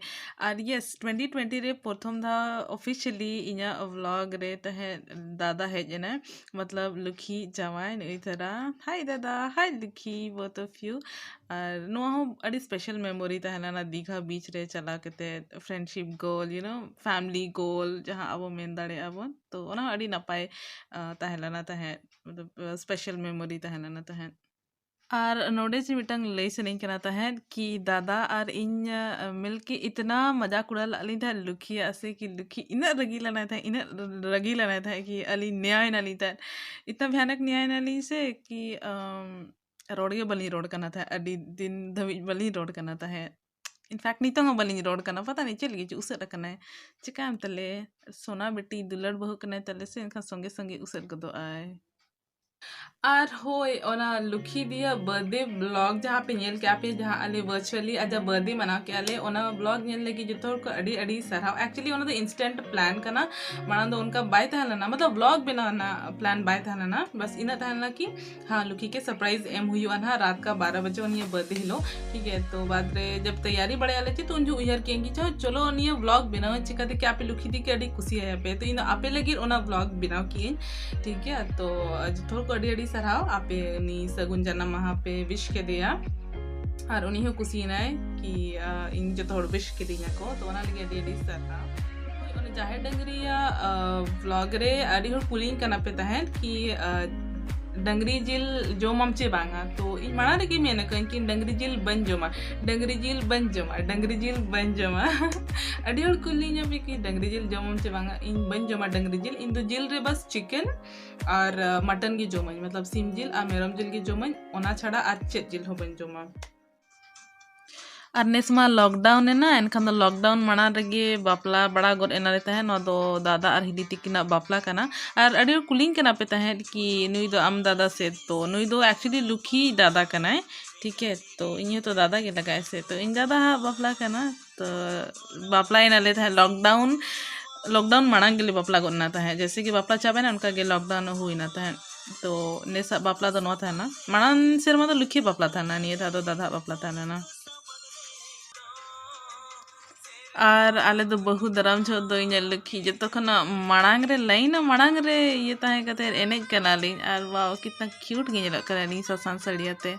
ᱟᱨ yes, ᱴᱩᱭᱮᱱᱴᱤ ᱴᱩᱭᱮᱱᱴᱤ ᱨᱮ ᱯᱨᱚᱛᱷᱚᱢ ᱫᱷᱟᱣ officially ᱤᱧᱟᱹᱜ vlog ᱨᱮ ᱛᱟᱦᱮᱸᱫ ᱫᱟᱫᱟ ᱦᱮᱡ ᱮᱱᱟᱭ, ᱢᱚᱛᱞᱚᱵ ᱞᱩᱠᱷᱤ ᱡᱟᱶᱟᱭ ᱱᱩᱭ ᱫᱷᱟᱨᱟ᱾ Hi ᱫᱟᱫᱟ, hi Lakhi, both of you᱾ ᱟᱨ ᱱᱚᱣᱟ ᱦᱚᱸ ᱟᱹᱰᱤ special memory ᱛᱟᱦᱮᱸ ᱞᱮᱱᱟ, ᱫᱤᱜᱷᱟ beach ᱨᱮ ᱪᱟᱞᱟᱣ ᱠᱟᱛᱮ friendship goal, you know, family goal ᱡᱟᱦᱟᱸ ᱟᱵᱚ ᱢᱮᱱ ᱫᱟᱲᱮᱭᱟᱜᱼᱟ ᱵᱚᱱ᱾ ᱛᱚ ᱚᱱᱟ ᱦᱚᱸ ᱟᱹᱰᱤ ᱱᱟᱯᱟᱭ, ᱟᱸ, ᱛᱟᱦᱮᱸ ᱞᱮᱱᱟ ᱛᱟᱦᱮᱸᱫ, ᱢᱚᱛᱞᱚᱵ, ᱟᱸ, special memory ᱛᱟᱦᱮᱸ ᱞᱮᱱᱟ ᱛᱟᱦᱮᱸᱫ᱾ ᱟᱨ ᱱᱚᱰᱮ ᱡᱮ ᱢᱤᱫᱴᱟᱝ ᱞᱟᱹᱭ ᱥᱟᱱᱟᱧ ᱠᱟᱱᱟ ᱛᱟᱦᱮᱸᱫ ᱠᱤ ᱫᱟᱫᱟ ᱟᱨ ᱤᱧ, ᱟᱸ, ᱢᱤᱞᱠᱤ ᱤᱛᱱᱟ ᱢᱟᱡᱟᱠ ᱩᱲᱟᱣ ᱞᱟᱜ ᱞᱤᱧ ᱛᱟᱦᱮᱸᱫ ᱞᱩᱠᱷᱤᱭᱟᱜ ᱥᱮ ᱠᱤ ᱞᱩᱠᱷᱤ ᱤᱱᱟᱹᱜ ᱨᱟᱹᱜᱤ ᱞᱮᱱᱟᱭ ᱛᱟᱦᱮᱸᱫ, ᱤᱱᱟᱹᱜ ᱨᱟᱹᱜᱤ ᱞᱮᱱᱟᱭ ᱛᱟᱦᱮᱸᱫ ᱠᱤ ᱟᱹᱞᱤᱧ ᱱᱮᱭᱟᱭ ᱱᱟᱞᱤᱧ ᱛᱟᱦᱮᱸᱫ, ᱤᱛᱱᱟ ᱵᱷᱤᱭᱟᱱᱚᱠ ᱱᱮᱭᱟᱭ ᱱᱟᱞᱤᱧ ᱥᱮ ᱠᱤ, ᱟᱢ, ᱨᱚᱲ ᱜᱮ ᱵᱟᱹᱞᱤᱧ ᱨᱚᱲ ᱠᱟᱱᱟ ᱛᱟᱦᱮᱸᱫ, ᱟᱹᱰᱤ ᱫᱤᱱ ᱫᱷᱟᱹᱵᱤᱡ ᱵᱟᱹᱞᱤᱧ ᱨᱚᱲ ᱠᱟᱱᱟ ᱛᱟᱦᱮᱸᱫ᱾ In fact, ᱱᱤᱛᱚᱝ ᱦᱚᱸ ᱵᱟᱹᱞᱤᱧ ᱨᱚᱲ ᱠᱟᱱᱟ, ᱯᱟᱛᱟ ᱱᱤ ᱪᱮᱫ ᱞᱟᱹᱜᱤᱫ ᱪᱚ ᱩᱥᱟᱹᱫ ᱟᱠᱟᱱᱟᱭ᱾ ᱪᱤᱠᱟᱹᱭᱟᱢ ᱛᱟᱞᱮ, ᱥᱳᱱᱟ ᱵᱤᱴᱤ ᱫᱩᱞᱟᱹᱲ ᱵᱟᱹᱦᱩ ᱠᱟᱱᱟᱭ ᱛᱟᱞᱮ ᱥᱮ, ᱮᱱᱠᱷᱟᱱ ᱥᱚᱸᱜᱮ ᱥᱚᱸᱜᱮ ᱩᱥᱟᱹᱫ ᱜᱚᱫᱚᱜ ᱟᱭ᱾ ᱟᱨ ᱦᱳᱭ, ᱚᱱᱟ ᱞᱩᱠᱷᱤ ᱫᱤᱭᱟ birthday vlog ᱡᱟᱦᱟᱸ ᱯᱮ ᱧᱮᱞ ᱠᱮᱜᱼᱟ ᱯᱮ, ᱡᱟᱦᱟᱸ ᱟᱞᱮ virtually ᱟᱡᱟᱜ birthday ᱢᱟᱱᱟᱣ ᱠᱮᱜᱼᱟ ᱞᱮ, ᱚᱱᱟ vlog ᱧᱮᱞ ᱞᱟᱹᱜᱤᱫ ᱡᱚᱛᱚ ᱦᱚᱲ ᱠᱚ ᱟᱹᱰᱤ ᱟᱹᱰᱤ ᱥᱟᱨᱦᱟᱣ᱾ Actually, ᱚᱱᱟ ᱫᱚ instant plan ᱠᱟᱱᱟ, ᱢᱟᱲᱟᱝ ᱫᱚ ᱚᱱᱠᱟ ᱵᱟᱭ ᱛᱟᱦᱮᱸ ᱞᱮᱱᱟ, ᱢᱚᱛᱞᱚᱵ vlog ᱵᱮᱱᱟᱣ ᱨᱮᱱᱟᱜ plan ᱵᱟᱭ ᱛᱟᱦᱮᱸ ᱞᱮᱱᱟ, ᱵᱟᱥ ᱤᱱᱟᱹ ᱛᱟᱦᱮᱸ ᱞᱮᱱᱟ ᱠᱤ ᱦᱟᱸ, ᱞᱩᱠᱷᱤ ᱠᱮ surprise ᱮᱢ ᱦᱩᱭᱩᱜᱼᱟ ᱱᱟᱦᱟᱜ, ᱨᱟᱛ ᱠᱟ ᱵᱟᱨᱟ ᱵᱟᱡᱮ ᱩᱱᱤᱭᱟᱜ birthday ᱦᱤᱞᱳᱜ, ᱴᱷᱤᱠ ᱜᱮ᱾ ᱛᱚ ᱵᱟᱫᱽ ᱨᱮ ᱡᱟᱵ ᱛᱮᱭᱟᱨᱤ ᱵᱟᱲᱟᱭᱟᱞᱮ ᱪᱮ, ᱛᱚ ᱩᱱ ᱡᱚᱠᱷᱚᱱ ᱩᱭᱦᱟᱹᱨ ᱠᱮᱜᱼᱟᱹᱧ ᱠᱤ ᱪᱚ, ᱪᱚᱞᱚ ᱱᱤᱭᱟᱹ vlog ᱵᱮᱱᱟᱣ, ᱪᱤᱠᱟᱹᱛᱮ ᱠᱤ ᱟᱯᱮ ᱞᱩᱠᱷᱤ ᱫᱤ ᱠᱮ ᱟᱹᱰᱤ ᱠᱩᱥᱤ ᱟᱭᱟ ᱯᱮ, ᱛᱚ ᱤᱧ ᱫᱚ ᱟᱯᱮ ᱞᱟᱹᱜᱤᱫ ᱚᱱᱟ vlog ᱵᱮᱱᱟᱣ ᱠᱮᱜᱼᱟᱹᱧ, ᱴᱷᱤᱠ ᱜᱮᱭᱟ᱾ ᱛᱚ ᱡᱚᱛᱚ ᱦᱚᱲ ᱠᱚ ᱟᱹᱰᱤ ᱟᱹᱰᱤ ᱥᱟᱨᱦᱟᱣ, ᱟᱯᱮ ᱩᱱᱤ ᱥᱟᱹᱜᱩᱱ ᱡᱟᱱᱟᱢ ᱢᱟᱦᱟ ᱯᱮ wish ᱠᱮᱫᱮᱭᱟ, ᱟᱨ ᱩᱱᱤ ᱦᱚᱸ ᱠᱩᱥᱤᱭᱮᱱᱟᱭ ᱠᱤ, ᱟ, ᱤᱧ ᱡᱚᱛᱚ ᱦᱚᱲ wish ᱠᱤᱫᱤᱧᱟ ᱠᱚ, ᱛᱚ ᱚᱱᱟ ᱞᱟᱹᱜᱤᱫ ᱟᱹᱰᱤ ᱟᱹᱰᱤ ᱥᱟᱨᱦᱟᱣ᱾ ᱚᱱᱟ ᱡᱟᱦᱮᱨ ᱰᱟᱹᱝᱨᱤᱭᱟᱜ, ᱟ, vlog ᱨᱮ ᱟᱹᱰᱤ ᱦᱚᱲ ᱠᱩᱞᱤᱧ ᱠᱟᱱᱟ ᱯᱮ ᱛᱟᱦᱮᱸᱫ ᱠᱤ, ᱟ, ᱰᱟᱹᱝᱨᱤ ᱡᱤᱞ ᱡᱚᱢᱟᱢ ᱪᱮ ᱵᱟᱝᱟ? ᱛᱚ ᱤᱧ ᱢᱟᱲᱟᱝ ᱨᱮᱜᱮ ᱢᱮᱱ ᱟᱠᱟᱫᱟᱹᱧ ᱠᱤ ᱰᱟᱹᱝᱨᱤ ᱡᱤᱞ ᱵᱟᱹᱧ ᱡᱚᱢᱟ, ᱰᱟᱹᱝᱨᱤ ᱡᱤᱞ ᱵᱟᱹᱧ ᱡᱚᱢᱟ, ᱰᱟᱹᱝᱨᱤ ᱡᱤᱞ ᱵᱟᱹᱧ ᱡᱚᱢᱟ᱾ ᱟᱹᱰᱤ ᱦᱚᱲ ᱠᱩᱞᱤᱧᱟ ᱯᱮ ᱠᱤ ᱰᱟᱹᱝᱨᱤ ᱡᱤᱞ ᱡᱚᱢᱟᱢ ᱪᱮ ᱵᱟᱝᱟ? ᱤᱧ ᱵᱟᱹᱧ ᱡᱚᱢᱟ ᱰᱟᱹᱝᱨᱤ ᱡᱤᱞ, ᱤᱧ ᱫᱚ ᱡᱤᱞ ᱨᱮ ᱵᱟᱥ chicken ᱟᱨ, ᱟ, mutton ᱜᱮ ᱡᱚᱢᱟᱹᱧ, ᱢᱚᱛᱞᱚᱵ ᱥᱤᱢ ᱡᱤᱞ ᱟᱨ ᱢᱮᱨᱚᱢ ᱡᱤᱞ ᱜᱮ ᱡᱚᱢᱟᱹᱧ, ᱚᱱᱟ ᱪᱷᱟᱲᱟ ᱟᱨ ᱪᱮᱫ ᱡᱤᱞ ᱦᱚᱸ ᱵᱟᱹᱧ ᱡᱚᱢᱟ᱾ ᱟᱨ ᱱᱮᱥ ᱢᱟ lockdown ᱮᱱᱟ, ᱮᱱᱠᱷᱟᱱ ᱫᱚ lockdown ᱢᱟᱲᱟᱝ ᱨᱮᱜᱮ ᱵᱟᱯᱞᱟ ᱵᱟᱲᱟ ᱜᱚᱫ ᱮᱱᱟᱞᱮ ᱛᱟᱦᱮᱸᱫ᱾ ᱱᱚᱣᱟ ᱫᱚ ᱫᱟᱫᱟ ᱟᱨ ᱦᱤᱞᱤ ᱛᱤᱠᱤᱱᱟᱜ ᱵᱟᱯᱞᱟ ᱠᱟᱱᱟ᱾ ᱟᱨ ᱟᱹᱰᱤ ᱦᱚᱲ ᱠᱩᱞᱤᱧ ᱠᱟᱱᱟ ᱯᱮ ᱛᱟᱦᱮᱸᱫ ᱠᱤ ᱱᱩᱭ ᱫᱚ ᱟᱢ ᱫᱟᱫᱟ ᱥᱮ? ᱛᱚ ᱱᱩᱭ ᱫᱚ actually ᱞᱩᱠᱷᱤ ᱫᱟᱫᱟ ᱠᱟᱱᱟᱭ, ᱴᱷᱤᱠ ᱦᱮ᱾ ᱛᱚ ᱤᱧ ᱦᱚᱸᱛᱚ ᱫᱟᱫᱟ ᱜᱮ ᱞᱟᱜᱟᱜᱼᱟᱭ ᱥᱮ, ᱛᱚ ᱤᱧ ᱫᱟᱫᱟ ᱦᱟᱸᱜ ᱵᱟᱯᱞᱟ ᱠᱟᱱᱟ᱾ ᱛᱚ ᱵᱟᱯᱞᱟᱭᱮᱱᱟᱞᱮ ᱛᱟᱦᱮᱸᱫ lockdown, lockdown ᱢᱟᱲᱟᱝ ᱜᱮᱞᱮ ᱵᱟᱯᱞᱟ ᱜᱚᱫ ᱮᱱᱟ ᱛᱟᱦᱮᱸᱫ, ᱡᱮᱭᱥᱮ ᱜᱮ ᱵᱟᱯᱞᱟ ᱪᱟᱵᱟᱭᱮᱱᱟ ᱚᱱᱠᱟ ᱜᱮ lockdown ᱦᱩᱭᱱᱟ ᱛᱟᱦᱮᱸᱫ᱾ ᱛᱚ ᱱᱮᱥᱟᱜ ᱵᱟᱯᱞᱟ ᱫᱚ ᱱᱚᱣᱟ ᱛᱟᱦᱮᱱᱟ, ᱢᱟᱲᱟᱝ ᱥᱮᱨᱢᱟ ᱫᱚ ᱞᱩᱠᱷᱤ ᱵᱟᱯᱞᱟ ᱛᱟᱦᱮᱱᱟ, ᱱᱤᱭᱟᱹ ᱫᱷᱟᱣ ᱫᱚ ᱫᱟᱫᱟᱣᱟᱜ ᱵᱟᱯᱞᱟ ᱛᱟᱦᱮᱸ ᱞᱮᱱᱟ᱾ ᱟᱨ ᱟᱞᱮ ᱫᱚ ᱵᱟᱹᱦᱩ ᱫᱟᱨᱟᱢ ᱡᱚᱦᱚᱜ ᱫᱚ ᱤᱧᱟᱹᱜ ᱞᱩᱠᱷᱤ ᱡᱚᱛᱚ ᱠᱷᱚᱱᱟᱜ ᱢᱟᱲᱟᱝ ᱨᱮ, line ᱢᱟᱲᱟᱝ ᱨᱮ ᱤᱭᱟᱹ ᱛᱟᱦᱮᱸ ᱠᱟᱛᱮ ᱮᱱᱮᱡ ᱠᱟᱱᱟᱞᱤᱧ, ᱟᱨ wow, ᱠᱤᱛᱱᱟ cute ᱜᱮ ᱧᱮᱞᱚᱜ ᱠᱟᱱᱟᱞᱤᱧ ᱥᱟᱥᱟᱝ ᱥᱟᱹᱲᱤ ᱟᱛᱮ᱾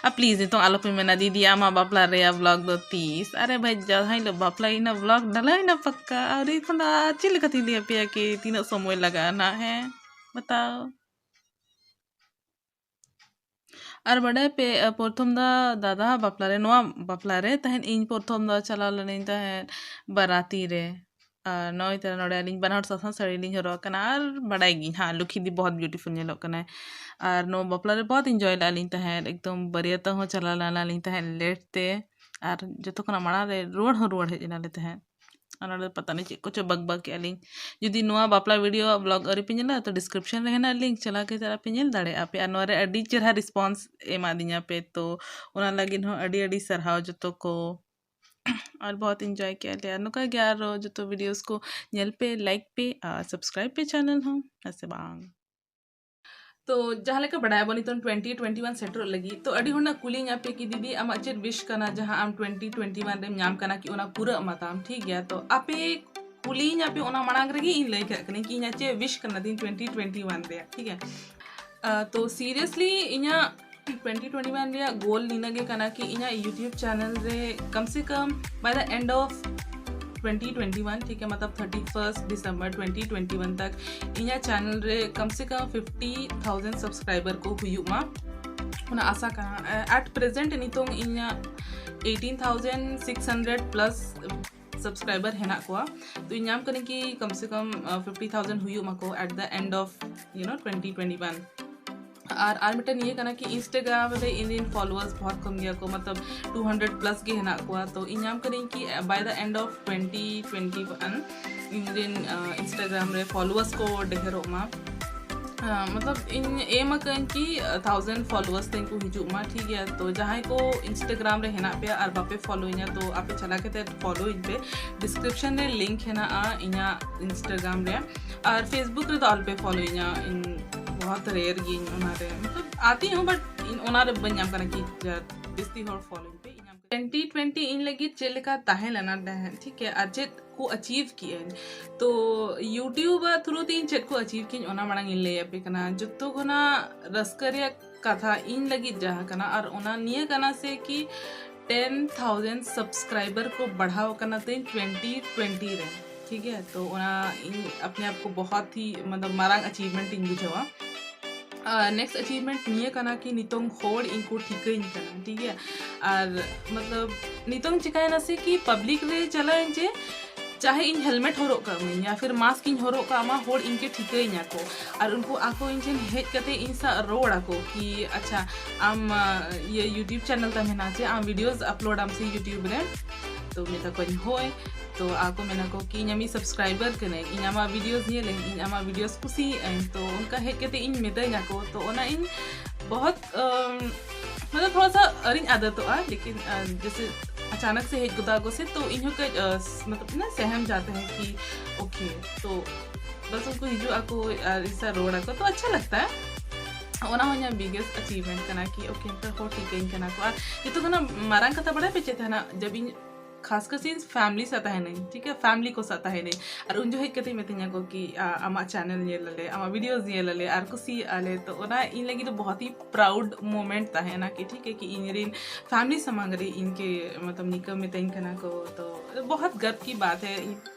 ᱟᱨ ᱯᱞᱤᱡᱽ ᱱᱤᱛᱚᱝ ᱟᱞᱚᱯᱮ ᱢᱮᱱᱟ, "ᱫᱤᱫᱤ, ᱟᱢᱟᱜ ᱵᱟᱯᱞᱟ ᱨᱮᱭᱟᱜ ᱵᱞᱚᱜ ᱫᱚ ᱛᱤᱥ?" ᱟᱨᱮ ᱵᱷᱟᱭ, ᱡᱟᱦᱟᱸ ᱦᱤᱞᱳᱜ ᱵᱟᱯᱞᱟ ᱦᱩᱭᱱᱟ, ᱵᱞᱚᱜ ᱰᱟᱞᱟᱣ ᱦᱩᱭᱱᱟ ᱯᱟᱠᱠᱟ᱾ ᱟᱨ ᱮᱠᱷᱚᱱ ᱫᱚ ᱪᱮᱫ ᱞᱮᱠᱟᱛᱤᱧ ᱞᱟᱹᱭ ᱟᱯᱮᱭᱟ ᱠᱤ ᱛᱤᱱᱟᱹᱜ ᱥᱚᱢᱚᱭ ᱞᱟᱜᱟᱜᱼᱟ ᱱᱟᱦᱟᱜ, ᱦᱮᱸ? ᱵᱟᱛᱟᱣ᱾ ᱟᱨ ᱵᱟᱰᱟᱭ ᱯᱮ, ᱟ, ᱯᱨᱚᱛᱷᱚᱢ ᱫᱚ ᱫᱟᱫᱟ ᱵᱟᱯᱞᱟ ᱨᱮ, ᱱᱚᱣᱟ ᱵᱟᱯᱞᱟ ᱨᱮ ᱛᱟᱦᱮᱸᱫ ᱤᱧ ᱯᱨᱚᱛᱷᱚᱢ ᱫᱚ ᱪᱟᱞᱟᱣ ᱞᱮᱱᱟᱹᱧ ᱛᱟᱦᱮᱸᱫ ᱵᱟᱨᱟᱛᱤ ᱨᱮ᱾ ᱟᱨ ᱱᱚᱜᱼᱚᱭ ᱛᱚᱨᱟ ᱱᱚᱰᱮ ᱟᱹᱞᱤᱧ ᱵᱟᱱᱟ ᱦᱚᱲ ᱥᱟᱥᱟᱝ ᱥᱟᱹᱲᱤ ᱞᱤᱧ ᱦᱚᱨᱚᱜ ᱟᱠᱟᱱᱟ᱾ ᱟᱨ ᱵᱟᱰᱟᱭ ᱜᱤᱧ ᱦᱟᱸᱜ, ᱞᱩᱠᱷᱤ ᱫᱤ ᱵᱚᱦᱩᱛ beautiful ᱧᱮᱞᱚᱜ ᱠᱟᱱᱟᱭ᱾ ᱟᱨ ᱱᱚᱣᱟ ᱵᱟᱯᱞᱟ ᱨᱮ ᱵᱚᱦᱩᱛ enjoy ᱞᱮᱫᱼᱟ ᱞᱤᱧ ᱛᱟᱦᱮᱸᱫ, ᱮᱠᱫᱚᱢ ᱵᱟᱹᱨᱭᱟᱹᱛᱚᱜ ᱦᱚᱸ ᱪᱟᱞᱟᱣ ᱞᱮᱱᱟ ᱞᱤᱧ ᱛᱟᱦᱮᱸᱫ late ᱛᱮ᱾ ᱟᱨ ᱡᱚᱛᱚ ᱠᱷᱚᱱᱟᱜ ᱢᱟᱲᱟᱝ ᱨᱮ ᱨᱩᱣᱟᱹᱲ ᱦᱚᱸ ᱨᱩᱣᱟᱹᱲ ᱦᱮᱡ ᱮᱱᱟ ᱞᱮ ᱛᱟᱦᱮᱸᱫ᱾ ᱟᱨ ᱱᱚᱰᱮ ᱯᱟᱛᱟ ᱱᱤ ᱪᱮᱫ ᱠᱚᱪᱚ ᱵᱟᱜᱽ ᱵᱟᱜᱽ ᱠᱮᱜᱼᱟ ᱞᱤᱧ᱾ ᱡᱩᱫᱤ ᱱᱚᱣᱟ ᱵᱟᱯᱞᱟ video ᱵᱞᱚᱜ ᱟᱹᱣᱨᱤ ᱯᱮ ᱧᱮᱞᱟ, ᱛᱚ description ᱨᱮ ᱦᱮᱱᱟᱜ link, ᱪᱟᱞᱟᱣ ᱠᱟᱛᱮ ᱟᱯᱮ ᱧᱮᱞ ᱫᱟᱲᱮᱭᱟᱜᱼᱟ ᱯᱮ᱾ ᱟᱨ ᱱᱚᱣᱟ ᱨᱮ ᱟᱹᱰᱤ ᱪᱮᱦᱨᱟ response ᱮᱢᱟᱫᱤᱧᱟ ᱯᱮ, ᱛᱚ ᱚᱱᱟ ᱞᱟᱹᱜᱤᱫ ᱦᱚᱸ ᱟᱹᱰᱤ ᱟᱹᱰᱤ ᱥᱟᱨᱦᱟᱣ ᱡᱚᱛᱚ ᱠᱚ᱾ ᱟᱨ ᱵᱚᱦᱩᱛ enjoy ᱠᱮᱜᱼᱟ ᱞᱮ᱾ ᱟᱨ ᱱᱚᱝᱠᱟ ᱜᱮ ᱟᱨᱚ ᱡᱚᱛᱚ videos ᱠᱚ ᱧᱮᱞ ᱯᱮ, like ᱯᱮ ᱟᱨ subscribe ᱯᱮ channel ᱦᱚᱸ, ᱦᱮᱸ ᱥᱮ ᱵᱟᱝ? ᱛᱚ ᱡᱟᱦᱟᱸ ᱞᱮᱠᱟ ᱵᱟᱰᱟᱭᱟᱵᱚᱱ, ᱱᱤᱛᱚᱝ twenty twenty one ᱥᱮᱴᱮᱨᱚᱜ ᱞᱟᱹᱜᱤᱫ, ᱛᱚ ᱟᱹᱰᱤ ᱦᱚᱲ ᱱᱟᱜ ᱠᱩᱞᱤᱧ ᱟᱯᱮ ᱠᱤ, "ᱫᱤᱫᱤ, ᱟᱢᱟᱜ ᱪᱮᱫ wish ᱠᱟᱱᱟ ᱡᱟᱦᱟᱸ ᱟᱢ twenty twenty one ᱨᱮᱢ ᱧᱟᱢ ᱠᱟᱱᱟ ᱠᱤ ᱚᱱᱟ ᱯᱩᱨᱟᱹᱜ ᱢᱟ ᱛᱟᱢ?" ᱴᱷᱤᱠ ᱜᱮᱭᱟ, ᱛᱚ ᱟᱯᱮ ᱠᱩᱞᱤᱧ ᱟᱯᱮ ᱚᱱᱟ ᱢᱟᱲᱟᱝ ᱨᱮᱜᱮ ᱤᱧ ᱞᱟᱹᱭ ᱠᱟᱜ ᱠᱟᱹᱱᱟᱹᱧ ᱠᱤ ᱤᱧᱟᱹᱜ ᱪᱮᱫ wish ᱠᱟᱱᱟ ᱫᱤᱱ twenty twenty one ᱨᱮᱭᱟᱜ, ᱴᱷᱤᱠ ᱜᱮᱭᱟ? ᱟᱨ ᱛᱚ seriously ᱤᱧᱟᱹᱜ twenty twenty one ᱨᱮᱭᱟᱜ goal ᱱᱤᱱᱟᱹᱜ ᱜᱮ ᱠᱟᱱᱟ ᱠᱤ ᱤᱧᱟᱹᱜ YouTube channel ᱨᱮ ᱠᱟᱢ ᱥᱮ ᱠᱟᱢ by the end of twenty twenty one, ᱴᱷᱤᱠ ᱜᱮᱭᱟ, ᱢᱚᱛᱞᱚᱵ thirty first December twenty twenty one ᱛᱟᱠ ᱤᱧᱟᱹᱜ channel ᱨᱮ ᱠᱟᱢ ᱥᱮ ᱠᱟᱢ fifty thousand subscriber ᱠᱚ ᱦᱩᱭᱩᱜ ᱢᱟ, ᱚᱱᱟ ᱟᱥᱟ ᱠᱟᱱᱟ᱾ At present ᱱᱤᱛᱚᱝ ᱤᱧᱟᱹᱜ eighteen thousand six hundred plus subscriber ᱦᱮᱱᱟᱜ ᱠᱚᱣᱟ᱾ ᱛᱚ ᱤᱧ ᱧᱟᱢ ᱠᱟᱹᱱᱟᱹᱧ ᱠᱤ ᱠᱟᱢ ᱥᱮ ᱠᱟᱢ, ᱟᱸ, fifty thousand ᱦᱩᱭᱩᱜ ᱢᱟᱠᱚ at the end of, you know, twenty twenty one. ᱟᱨ ᱟᱨ ᱢᱤᱫᱴᱮᱱ ᱤᱭᱟᱹ ᱠᱟᱱᱟ ᱠᱤ Instagram ᱨᱮ ᱤᱧ ᱨᱮᱱ followers ᱵᱚᱦᱩᱛ ᱠᱚᱢ ᱜᱮᱭᱟ ᱠᱚ, ᱢᱚᱛᱞᱚᱵ two hundred plus ᱜᱮ ᱦᱮᱱᱟᱜ ᱠᱚᱣᱟ᱾ ᱛᱚ ᱤᱧ ᱧᱟᱢ ᱠᱟᱹᱱᱟᱹᱧ ᱠᱤ by the end of twenty twenty one ᱤᱧ ᱨᱮᱱ, ᱟᱸ, Instagram ᱨᱮ followers ᱠᱚ ᱰᱷᱮᱨᱚᱜ ᱢᱟ᱾ ᱦᱮᱸ, ᱢᱚᱛᱞᱚᱵ ᱤᱧ ᱮᱢ ᱟᱠᱟᱫᱟᱹᱧ ᱠᱤ, ᱟᱸ, thousand followers ᱛᱤᱧ ᱠᱚ ᱦᱤᱡᱩᱜ ᱢᱟ, ᱴᱷᱤᱠ ᱜᱮᱭᱟ? ᱛᱚ ᱡᱟᱦᱟᱸᱭ ᱠᱚ Instagram ᱨᱮ ᱦᱮᱱᱟᱜ ᱯᱮᱭᱟ ᱟᱨ ᱵᱟᱯᱮ follow ᱤᱧᱟ, ᱛᱚ ᱟᱯᱮ ᱪᱟᱞᱟᱣ ᱠᱟᱛᱮ follow ᱤᱧ ᱯᱮ᱾ Description ᱨᱮ link ᱦᱮᱱᱟᱜᱼᱟ ᱤᱧᱟᱹᱜ Instagram ᱨᱮ, ᱟᱨ Facebook ᱨᱮᱫᱚ ᱟᱞᱚᱯᱮ follow ᱤᱧᱟ, ᱤᱧ ᱵᱚᱦᱩᱛ rare ᱜᱤᱧ ᱚᱱᱟᱨᱮ, ᱢᱚᱛᱞᱚᱵ ᱟᱛᱤ ᱦᱚᱸ, but ᱤᱧ ᱚᱱᱟᱨᱮ ᱵᱟᱹᱧ ᱧᱟᱢ ᱠᱟᱱᱟ ᱠᱤ ᱡᱟ ᱡᱟᱹᱥᱛᱤ ᱦᱚᱲ follow ᱤᱧ ᱯᱮ, ᱤᱧ ᱧᱟᱢ ᱠᱟᱱᱟ᱾ ᱴᱩᱭᱮᱱᱴᱤ ᱴᱩᱭᱮᱱᱴᱤ ᱤᱧ ᱞᱟᱹᱜᱤᱫ ᱪᱮᱫ ᱞᱮᱠᱟ ᱛᱟᱦᱮᱸ ᱞᱮᱱᱟ, ᱴᱷᱤᱠ ᱜᱮᱭᱟ, ᱟᱨ ᱪᱮᱫ ᱠᱚ ᱟᱪᱤᱵᱷ ᱠᱮᱜᱼᱟᱹᱧ᱾ ᱛᱚ YouTube ᱟᱜ ᱛᱷᱨᱩ ᱛᱮ ᱤᱧ ᱪᱮᱫ ᱠᱚ ᱟᱪᱤᱵᱷ ᱠᱮᱜᱼᱟᱹᱧ, ᱚᱱᱟ ᱢᱟᱲᱟᱝ ᱤᱧ ᱞᱟᱹᱭ ᱟᱯᱮ ᱠᱟᱱᱟ᱾ ᱡᱚᱛᱚ ᱠᱷᱚᱱᱟᱜ ᱨᱟᱹᱥᱠᱟᱹ ᱨᱮᱭᱟᱜ ᱠᱟᱛᱷᱟ ᱤᱧ ᱞᱟᱹᱜᱤᱫ ᱡᱟᱦᱟᱸ ᱠᱟᱱᱟ, ᱟᱨ ᱚᱱᱟ ᱱᱤᱭᱟᱹ ᱠᱟᱱᱟ ᱥᱮ ᱠᱤ ᱴᱮᱱ ᱛᱷᱟᱣᱡᱮᱱᱰ ᱥᱟᱵᱥᱠᱨᱟᱭᱵᱟᱨ ᱠᱚ ᱵᱟᱲᱦᱟᱣ ᱠᱟᱱᱟ ᱛᱤᱧ ᱴᱩᱭᱮᱱᱴᱤ ᱴᱩᱭᱮᱱᱴᱤ ᱨᱮ, ᱴᱷᱤᱠ ᱜᱮᱭᱟ᱾ ᱛᱚ ᱚᱱᱟ ᱤᱧ ᱟᱯᱱᱮ ᱟᱯ ᱠᱚ ᱵᱚᱦᱚᱛ ᱦᱤ ᱢᱟᱛᱞᱟᱵ ᱢᱟᱨᱟᱝ ᱟᱪᱤᱵᱷᱢᱮᱱᱴ ᱤᱧ ᱵᱩᱡᱷᱟᱹᱣᱟ᱾ ᱱᱮᱠᱥᱴ ᱟᱪᱤᱵᱷᱢᱮᱱᱴ ᱱᱤᱭᱟᱹ ᱠᱟᱱᱟ ᱠᱤ ᱱᱤᱛᱚᱝ ᱦᱚᱲ ᱤᱧ ᱠᱚ ᱴᱷᱤᱠᱟᱹᱧ ᱠᱟᱱᱟ, ᱴᱷᱤᱠ ᱜᱮᱭᱟ᱾ ᱟᱨ ᱢᱟᱛᱞᱟᱵ ᱱᱤᱛᱚᱝ ᱪᱤᱠᱟᱭᱮᱱᱟ ᱥᱮ ᱠᱤ ᱯᱟᱵᱽᱞᱤᱠ ᱨᱮ ᱪᱟᱞᱟᱣᱮᱱ ᱡᱮ ᱪᱟᱦᱮ ᱤᱧ ᱦᱮᱞᱢᱮᱴ ᱦᱚᱨᱚᱜ ᱠᱟᱜ ᱢᱟᱹᱧ ᱭᱟ ᱯᱷᱤᱨ ᱢᱟᱥᱠ ᱤᱧ ᱦᱚᱨᱚᱜ ᱠᱟᱜ ᱢᱟ, ᱦᱚᱲ ᱤᱧ ᱠᱚ ᱴᱷᱤᱠᱟᱹᱧᱟ ᱠᱚ᱾ ᱟᱨ ᱩᱱᱠᱩ ᱟᱠᱚ ᱤᱧ ᱴᱷᱮᱱ ᱦᱮᱡ ᱠᱟᱛᱮ ᱤᱧ ᱥᱟᱶ ᱨᱚᱲ ᱟᱠᱚ ᱠᱤ ᱟᱪᱪᱷᱟ ᱟᱢ ᱤᱭᱟᱹ YouTube ᱪᱮᱱᱮᱞ ᱛᱟᱢ ᱢᱮᱱᱟᱜᱼᱟ ᱪᱮ ᱟᱢ ᱵᱷᱤᱰᱤᱭᱳᱥ ᱟᱯᱞᱳᱰ ᱟᱢ ᱥᱮ YouTube ᱨᱮ? ᱛᱚ ᱢᱮᱛᱟ ᱠᱚᱣᱟᱧ ᱦᱳᱭ᱾ ᱛᱚ ᱟᱠᱚ ᱢᱮᱱᱟ ᱠᱚ ᱠᱤ ᱤᱧ ᱟᱢᱤᱡ ᱥᱟᱵᱥᱠᱨᱟᱭᱵᱟᱨ ᱠᱟᱹᱱᱟᱹᱧ, ᱤᱧ ᱟᱢᱟᱜ ᱵᱷᱤᱰᱤᱭᱳᱥ ᱧᱮᱞᱟᱹᱧ, ᱤᱧ ᱟᱢᱟᱜ ᱵᱷᱤᱰᱤᱭᱳᱥ ᱠᱩᱥᱤᱭᱟᱜ ᱟᱹᱧ᱾ ᱛᱚ ᱚᱱᱠᱟ ᱦᱮᱡ ᱠᱟᱛᱮ ᱤᱧ ᱢᱮᱛᱟᱹᱧ ᱟᱠᱚ, ᱛᱚ ᱚᱱᱟ ᱤᱧ ᱵᱚᱦᱚᱛ ᱢᱟᱱᱮ ᱛᱷᱚᱲᱟ ᱥᱟ ᱟᱹᱨᱤᱧ ᱟᱫᱚᱛᱚᱜᱼᱟ, ᱞᱮᱠᱤᱱ ᱡᱮᱥᱮ ᱟᱪᱟᱱᱟᱠ ᱥᱮ ᱦᱮᱡ ᱜᱚᱫᱚᱜ ᱟᱠᱚ ᱥᱮ, ᱛᱚ ᱤᱧ ᱦᱚᱸ ᱠᱟᱹᱡ ᱢᱚᱛᱞᱚᱵ ᱥᱮᱦᱮᱢ ᱡᱟᱛᱮ ᱦᱮᱸ ᱠᱤ ᱳᱠᱮ, ᱛᱚ ᱵᱟᱥ ᱩᱱᱠᱩ ᱦᱤᱡᱩᱜ ᱟᱠᱚ ᱟᱨ ᱤᱧ ᱥᱟᱶ ᱨᱚᱲ ᱟᱠᱚ, ᱛᱚ ᱟᱪᱪᱷᱟ ᱞᱟᱜᱽᱛᱟ ᱦᱮᱸ᱾ ᱚᱱᱟ ᱦᱚᱸ ᱤᱧᱟᱹᱜ ᱵᱤᱜᱮᱥᱴ ᱟᱪᱤᱵᱷᱢᱮᱱᱴ ᱠᱟᱱᱟ ᱠᱤ ᱳᱠᱮ ᱱᱮᱛᱟᱨ ᱦᱚᱲ ᱴᱷᱤᱠᱟᱹᱧ ᱠᱟᱱᱟ ᱠᱚ᱾ ᱟᱨ ᱡᱚᱛᱚ ᱠᱷᱚᱱᱟᱜ ᱢᱟᱨᱟᱝ ᱠᱟᱛᱷᱟ ᱵᱟᱲᱟᱭ ᱯᱮ ᱪᱮᱫ ᱛᱟᱦᱮᱱᱟ, ᱡᱟᱵ ᱤᱧ ᱠᱷᱟᱥ ᱠᱟᱨ ᱥᱮ ᱤᱧ ᱯᱷᱮᱢᱞᱤ ᱥᱟᱶ ᱛᱟᱦᱮᱱᱟᱹᱧ, ᱴᱷᱤᱠ ᱜᱮᱭᱟ, ᱯᱷᱮᱢᱞᱤ ᱠᱚ ᱥᱟᱶ ᱛᱟᱦᱮᱱᱟᱹᱧ, ᱟᱨ ᱩᱱ ᱡᱚᱠᱷᱮᱡ ᱠᱟᱛᱮ ᱢᱤᱛᱟᱹᱧᱟ ᱠᱚ ᱠᱤ ᱟᱢᱟᱜ ᱪᱮᱱᱮᱞ ᱧᱮᱞ ᱟᱞᱮ, ᱟᱢᱟᱜ ᱵᱷᱤᱰᱤᱭᱳᱥ ᱧᱮᱞ ᱟᱞᱮ ᱟᱨ ᱠᱩᱥᱤᱭᱟᱜ ᱟᱞᱮ, ᱛᱚ ᱚᱱᱟ ᱤᱧ ᱞᱟᱹᱜᱤᱫ ᱫᱚ ᱵᱚᱦᱚᱛ ᱦᱤ ᱯᱨᱟᱣᱩᱰ ᱢᱳᱢᱮᱱᱴ ᱛᱟᱦᱮᱱᱟ ᱠᱤ ᱴᱷᱤᱠ ᱜᱮᱭᱟ ᱠᱤ ᱤᱧ ᱨᱮᱱ ᱯᱷᱮᱢᱞᱤ ᱥᱟᱢᱟᱝ ᱨᱮ ᱤᱧ ᱠᱮ ᱢᱚᱛᱞᱚᱵ ᱱᱤᱠᱟᱹ ᱢᱤᱛᱟᱹᱧ ᱠᱟᱱᱟ ᱠᱚ, ᱛᱚ ᱵᱚᱦᱚᱛ ᱜᱟᱨᱵ ᱠᱤ ᱵᱟᱛ ᱦᱮ᱾